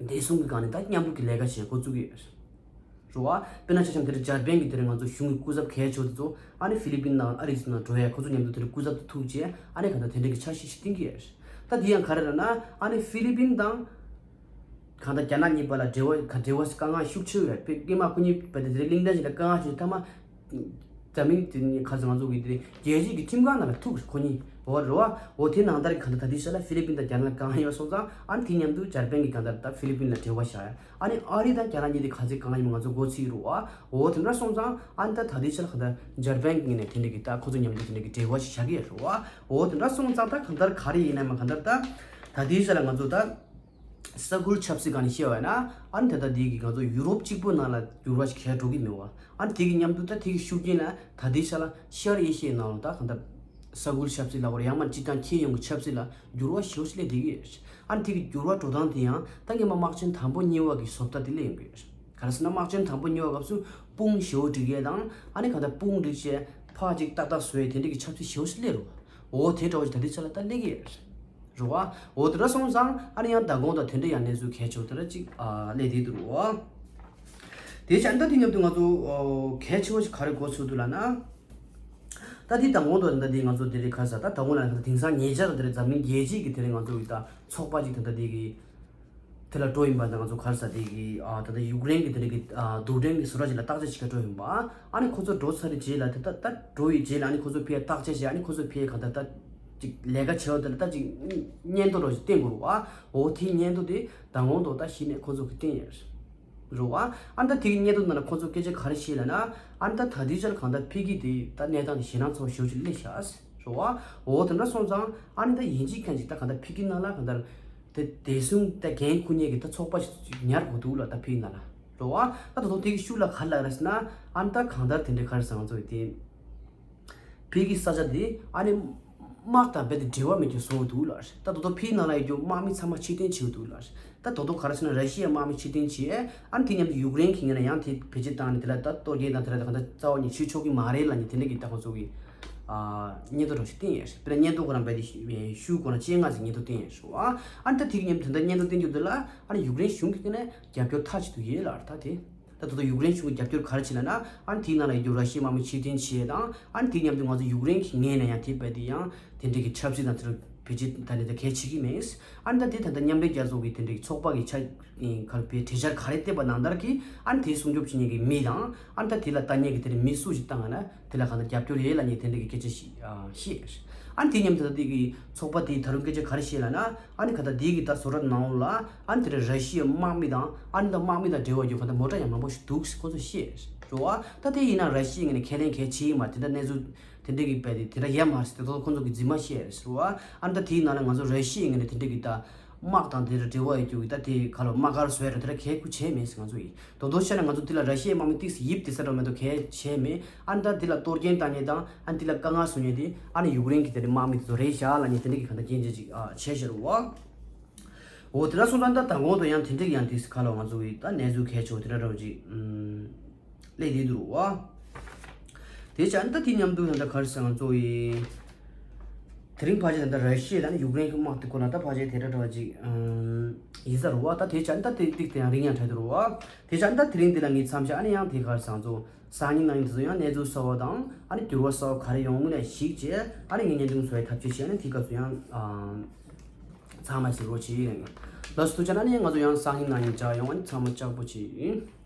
བདེ་སྲུང་གི་སྒང་ནས་ད་མཉམ་རུབ་ཀྱི་ལས་ཀ་བྱེད་འགོ་བཙུགས་ཀྱི་ཡོད་རེད་བ། དཔེར་ན་ཆ་བཞག་དེ་འདྲ་འཇར་པན་གྱི་དེ་འདྲ་ང་ཚོ་གཞུང་གི་སྐུ་ཚབ་གལ་ཆེ་བ་དེ་ཚོ་ཨ་ནི་ཧྥི་ལི་པིན་དང་ཨ་རི་ཚོ་ནང་འགྲོ་ཡ། ཁོ་ཚོ་མཉམ་དུ་དེ་འདྲ་སྐུ་ཚབ་དེ་ཐུག་བྱས་ཨ་ནི་གང་ལྟར་དེ་འདྲ་གི་འཆར་གཞི་ཞིག་བཏིང་གི་ཡོད་རེད། ད་དེ་ཡང་ག་རེ་རེད་ན་ཨ་ནི་ཧྥི་ལི་པིན་དང་གང་ལྟར་རྒྱ་ནག་གཉིས་བར་ལ་འབྲེལ་བ་ག་འབྲེལ་བ་དཀའ་ངལ་ཤུགས་ཆེ་ཡོད་པས། སྔོན་མ་ཁོ་གཉིས་བར་དེ་འདྲ་གླེང་སྟེགས་ཤིག་ལ་དཀའ་ངལ་ཞིག་མཐའ་མ། འཛམ་གླིང་དེ་ནི་ཁ་སང་ང་ཚོ་གི་དེ་རྒྱལ་སྤྱིའི་གི་ཁྲིམས་ཁང་ནང་ལ་ཐུག་ཁོ་གཉིས་འོ་རེད་བ། འོ་དེ་ནང་ལྟར་གང་ལྟར་ད་ལྟའི་ཆ་ལ་ཧྥི་ལི་པིན་དང་རྒྱ་ནག་ལ་དཀའ་ངལ་ཡོད་སོང་ཙང་ཨ་ནི་དེ་མཉམ་དུ་འཇར་པན་གྱི་གང་ལྟར་ད་ཧྥི་ལི་པིན་ལ་འབྲེལ་བ་བཞག་ཡ། ཨ་ནི་ཨ་རི་དང་རྒྱ་ནག་གཉིས་དེ་ག་ཚོད་དཀའ་ངལ་ཡོད་མེད་ང་ཚོ་མགོ་ཚོད་རེད་བ། འོ་དེ་འདྲ་སོང་ཙང་ཨ་ནི་ད་ད་ལྟའི་ཆ་ལ་གང་ལྟར་འཇར་པན་གྱི་ནས་དེ་འདྲ་གི་ད་ཁོ་ཚོ་མཉམ་དུ་དེ་འདྲ་གི་འབྲེལ་བ་ཞིག་བཞག་གི་ཡོད་རེད་བ། འོ་དེ་འདྲ་སོང་ཙང་ད་གང་ལྟར་ག་རེ་ཡིན་ནའི་མ་གང་ལྟར་ད་ད་ལྟའི་ཆ་ལ་ང་ཚོ་ད། ས་ཁུལ་ཆབ་སྲིད་སྒང་ནས་བཤད་པ་ཡིན་ན་ཨ་ནི་ད་ལྟ་འདི་གི་ང་ཚོ་ཡུ་རོབ་གཅིག་པུ་ནང་ལ་འགྱུར་བ་ཞིག་གང་ཡང་འགྲོ་གི་མེད་བ། ཨ་ནི་དེ་གི་མཉམ་དུ་ད་དེ་གི་ཤུགས་རྐྱེན་ལ་ད་ལྟའི་ཆ་ལ་ཤར་ཨེ་ཤི་ཡའི་ནང་ལ་ད་གང་ལྟར་ས་ཁུལ་ཆབ་སྲིད་ལ་བར་ཡང་མ་སྤྱི་དང་ཁྱེད་ཡོང་གི་ཆབ་སྲིད་ལ་འགྱུར་བ་ཞེ་པོ་ཞིག་སླེབས་བསྡད་ཀྱི་ཡོད། ཨ་ནི་དེ་གི་འགྱུར་བ་འགྲོ་སྟངས་དེ་ཡང་ད་སྔོན་མ་དམག་ཆེན་དང་པོ་གཉིས་པ་གི་བཟོ་ལྟ་དེ་སླེབས་ཡོང་གི་ཡོད། ག་རེ་ཟེར་ན་དམག་ཆེན་དང་པོ་གཉིས་པ་སྐབས་སུ་དཔུང་ཞེ་པོ་སྒྲིག་ཡས་དང་ཨ་ནི་གང་ལྟར་དཔུང་སྒྲིག་བྱས་ཕར་ཅིག་ཏག་ཏག་བཟོ་ཡས་དེ་འདྲ་གི་ཆབ་སྲིད་ཞེ་པོ་ཞིག་སླེབས་རེད་བ། འོ་དེ་འདྲ་བ་ཞིག་ད་ལྟའི་ཆ་ལ་ད་སླེབས་ཀྱི་ཡོད། རེད་བ། འོ་དེ་འདྲ་སོང་ཙང་ཨ་ནི་ཡང་མདང་དགོང་དང་དེ་འདྲ་ཡང་གནས་ཚུལ་གལ་ཆེ་བོ་དེ་འདྲ་ཅིག་ཨ་སླེབས་བསྡད་འདུག་རེད་བ། དེ་བྱས་ཨ་ནི་ད་དེ་མཉམ་དུ་ང་ཚོ་ཨོ་གལ་ཆེ་བོ་ཞིག་ག་རེ་གོ་ཚུལ་འདུག་ལབ་ན། ད་དེ་མདང་དགོང་དང་ད་དེ་ང་ཚོ་དེ་རེད་ག་རེ་ཟེར་ད་མདང་དགོང་ལ་ད་དེང་སང་ཉེ་ཆར་དེ་རེད་འཛམ་གླིང་རྒྱལ་སྤྱིའི་གི་དེ་རེད་ང་ཚོ་གི་ད་ཚོགས་པ་ཅིག་ད་ད་དེ་གི་དེ་ལ་འགྲོ་ཡིན་པ་ད་ང་ཚོ་ག་རེ་ཟེར་དེ་གི་ཨ་ད་ད་ཡུཀ་རེན་གི་དེ་རེད་གི་ཨ་རྡུལ་ཕྲན་གི་བཟོ་གྲྭ་ཅིག་ལ་བརྟག་དཔྱད་བྱེད་ག་འགྲོ་ཡིན་པ། ཨ་ནི་ཁོ་ཚོ་འགྲོ་ཚར་རྗེས་ལ་དེ་ད་ད་འགྲོ་ཡི་རྗེས་ལ་ཨ་ནི་ཁོ་ཚོ་ཕར་བརྟག་དཔྱད་བྱས་ཨ་ནི་ཁོ་ཚོ་ཕར་གང་ལྟར་ད་ཅིག་ལས་ཀ་བྱེད་པ་དེ་ལ་ད་ཅིག་སྙན་ཐོ་རོ་ཞིག་བསྟན་དགོས་རེད་བ། འོ་དེའི་སྙན་ཐོ་དེ་མདང་དགོང་དུ་ད་གཞི་ནས་ཁོ་ཚོ་གི་བསྟན་ཡོད་རེད་བ། ཨ་ནི་ད་དེ་གི་སྙན་ཐོ་ནང་ལ་ཁོ་ཚོ་སྐད་ཆ་ག་རེ་བཤད་ལབ་ན། ཨ་ནི་ད་ད་ལྟའི་ཆར་གང་ལྟར་ཕ་གི་དེ་ད་གནས་སྟངས་དེ་ཞེད་སྣང་ཚ་བོ་ཞེ་པོ་ཅིག་སླེབས་ཤག་རེད་བ། འོ་དེ་འདྲ་སོང་ཙང་ཨ་ནི་ད་ཡིན་གཅིག་མིན་གཅིག་ད་གང་ལྟར་ཕ་གི་ནང་ལ་གང་ལྟར་དེ་བདེ་སྲུང་ད་འགན་འཁུར་མཁན་གྱི་ད་ཚོགས་པ་ཞིག་ཉར་དགོས་འདུག་ལ་ད་ཕ་གི་ནང་ལ་རེད་བ། ད་ད་དུང་དེ་གི་ཤུགས་ལ་ག་རེ་ལབ་རེད་ཟེར་ན། ཨ་ནི་ད་གང་ལྟར་དེ་འདྲའི་ག་རེ་ཟེར་ང་ཚོ་ཡི་དེ། ཕ་གི་ས་ཆ་དེ་ཨ་ནི་དམག་དང་རྦད་དེ་འབྲེལ་བ་མེད་རྒྱུ་བཟོ་འདུག་ལ། ད་དོ་དོ་ཕ་གི་ནང་ལ་ཡོད་རྒྱུ་དམག་མི་ཚང་མ་ཕྱིར་འཐེན་བྱེད་འདུག་ལ། ད་དོ་དོ་ག་རེ་ཟེར་ན་ར་ཤི་ཡའི་དམག་མི་ཕྱིར་འཐེན་བྱས། ཨ་ནི་དེ་མཉམ་དུ་ཡུཀ་རེན་གྱི་ངོས་ནས་ཡང་དེ་བེད་སྤྱོད་བཏང་ནས་དེ་ལ་ད་གཏོར་སྐྱོན་དང་དེ་ལ་ད་གང་ལྟར་རྩ་བ་ནས་བྱེད་ཆོག་གི་མ་རེད་ལབ་ནས་དེ་འདྲ་གི་ད་ཁོང་ཚོ་གི་ཨ་སྙན་ཐོ་རང་ཞིག་བསྟན་ཡོད་རེད། དཔེར་ན་སྙན་ཐོ་ཁོ་རང་རྦད་དེ་ཤུ་ཤུ་ཁོ་རང་སྤྱན་སྔ་ཞིག་སྙན་ཐོ་བསྟན་ཡོད་རེད་བ། ཨ་ནི་ད་དེ་གི་མཉམ་དུ་ད་སྙན་ཐོ་བསྟན་རྒྱུ་དེ་ལ་ཨ་ནི་ཡུཀ་རེན་གཞུང་གི་ངོས་ནས་རྒྱབ་སྐྱོར་མཐའ་གཅིག་ཏུ་ཡོད་ལབ་རེད། ད་དེ། ད་དོ་དོ་ཡུཀ་རེན་གཞུང་གི་རྒྱབ་སྐྱོར་ག་རེ་བྱས་ལབ་ན། ཨ་ནི་དེའི་ནང་ལ་ཡོད་རྒྱུ་ར་ཤི་ཡའི་དམག་མི་ཕྱིར་འཐེན་བྱས་དང་ཨ་ནི་དེའི་མཉམ་དུ་ང་ཚོ་ཡུཀ་རེན་གྱི་ངོས་ནས་ཡང་དེ་རྦད་དེ་ཡང་དེ་འདྲའི་གི་ཆབ་སྲིད་དང་དེ་རུ་བེད་སྤྱོད་ད་ནི་ད་གལ་ཆེ་གི་མེད། ཨ་ནི་ད་དེ་ད་ལྟ་མཉམ་འབྲེལ་རྒྱལ་ཚོགས་ཀྱི་དེ་འདྲའི་གི་ཚོགས་པ་གི་ཆ་ག་རེ་བའི་གྲོས་འཆར་ག་རེ་བཏོན་པ་ནང་ལྟར་གྱི་ཨ་ནི་དེ་སྲུང་སྐྱོབ་བྱེད་མཁན་གྱི་མི་དང་ཨ་ནི་ད་དེ་ལ་ལྟ་མཁན་གྱི་དེ་འདྲའི་མི་སུ་ཞིག་བཏང་ང་ན། དེ་ལ་གང་ལྟར་རྒྱབ་སྐྱོར་ཡོད་ལབ་མཁན་དེ་འདྲ་གི་སྐད་ཆ་ཞིག་ཨ་བཤད། ཨ་ནི་དེ་མཉམ་དུ་ད་དེ་གི་ཚོགས་པ་དེའི་ད་རུང་སྐད་ཆ་ག་རེ་བཤད་ལབ་ན། ཨ་ནི་ག་ད་དེ་གི་ད་བཟོ་གྲྭ་ནང་ལ་ཨ་ནི་དེ་འདྲ་ར་ཤི་ཡའི་དམག་མི་དང་ཨ་ནི་ད་དམག་མི་དང་འབྲེལ་བ་ཡོད་ག་ད་མོ་ཊ་ཡང་མང་པོ་ཞིག་འདུག་ཟེར་ཁོ་ཚོས་བཤད་རེད་བ། ད་དེ་ཡིན་ན་ར་ཤི་ཡའི་ངོས་ནས་ཁས་ལེན་གལ་ཆེ་ཡིན་མ་དེ་འདྲ་གནས་ཚུལ་དེ་འདྲ་གི་རྦད་དེ་དེ་འདྲ་ཡོད་མ་རེད་ཟེར་དེ་ཚོ་ཁོ་ཚོ་གི་རྫུན་མ་བཤད་རེད་ཟེར་བ། ཨ་ནི་ད་དེའི་ནང་ལ་ང་ཚོ་ར་ཤི་ཡའི་ངོས་ནས་དེ་འདྲ་གི་ད། དམག་དང་དེ་འདྲ་འབྲེལ་བ་ཡོད་རྒྱུ་གི་ད་དེ་ག་ལོ་དམག་སྒར་བཟོ་ཡ་ར་དེ་འདྲ་གལ་ཁུ་བྱས་མེད་ཟེར་ང་ཚོ་ཡིན། དོ་དོ་བཤད་ན་ང་ཚོ་དེ་ལ་ར་ཤི་ཡའི་དམག་མི་ཏིག་ཙམ་ཡིབ་དེ་ས་འགྲོ་མེད་དོ་གལ་བྱས་མེད། ཨ་ནི་ད་དེ་ལ་གཏོར་སྐྱོན་བཏང་མཁན་དང་ཨ་ནི་དེ་ལ་དཀའ་ངལ་བཟོ་མཁན་དེ་ཨ་ནི་ཡུཀ་རེན་གྱི་དེ་འདྲ་དམག་མི་དེ་ཚོ་རེད་བཞག་ལབ་མཁན་དེ་འདྲ་གི་གང་ལྟར་སྐྱོན་བརྗོད་ཅིག་ཨ་བྱས་བཞག་རེད་བ། འོ་དེ་འདྲ་སོང་ཙང་ད་དང་གོང་དུ་ཡང་དེ་འདྲ་གི་ཡང་ཏིག་ཙམ་ག་ལོ་ང་ཚོ་གི་ད་གནས་ཚུལ་གལ་ཆེ་བོ་དེ་འདྲ་འདྲ་བོ་ཅིག་ཨུམ། སླེབས་བསྡད་འདུག་བ། དེ་བྱས་ཨ་ནི་ད་དེ་མཉམ་དུ་ད་ལྟ་ག་རེ་ཟེར་ང་ཚོ་ཡི། དེ་རིང་ཕལ་ཆེར་ད་ལྟ་ར་ཤི་ཡ་དང་ཡུཀ་རེན་གྱི་དམག་དེ་ཁོ་ན་ད་ཕལ་ཆེར་དེ་འདྲ་འདྲ་བ་ཅིག་ཨམ། ཡིན་ས་རེད་བ། ད་དེ་བྱས་ཨ་ནི་ད་དེ་ཏིག་དེ་ཡང་རིང་ཡང་གྲགས་འདུག་རེད་བ། དེ་བྱས་ཨ་ནི་ད་དེ་རིང་འདི་ལ་ངས་མཚམས་བཞག་ཨ་ནི་ཡང་དེ་ག་རེ་ཟེར་ང་ཚོ་སང་ཉིན་གནངས་ཉིན་དེ་ཚོ་ཡང་གནས་ཚུལ་གསར་བ་དང་ཨ་ནི་འགྱུར་བ་གསར་བ་ག་རེ་ཡོང་མིན་ལ་གཞིགས་བྱས་ཨ་ནི་ངས་བརྙན་ཐུང་བཟོ་ཡའི་ཐབས་ཤེས་བྱས་ཨ་ནི་དེ་སྐབས་སུ་ཡང་ཨམ། ཚང་མ་གཟིགས་རོགས་བྱེད། ལགས་སོ་ཐུགས་རྗེ་གནང་། ཨ་ནི་ཡང་ང་ཚོ་ཡང་སང་ཉིན་གནངས་ཉིན་མཇལ་ཡོང་། ཨ་ནི་ཚང་མ་ལྕགས་པོ་བྱེད།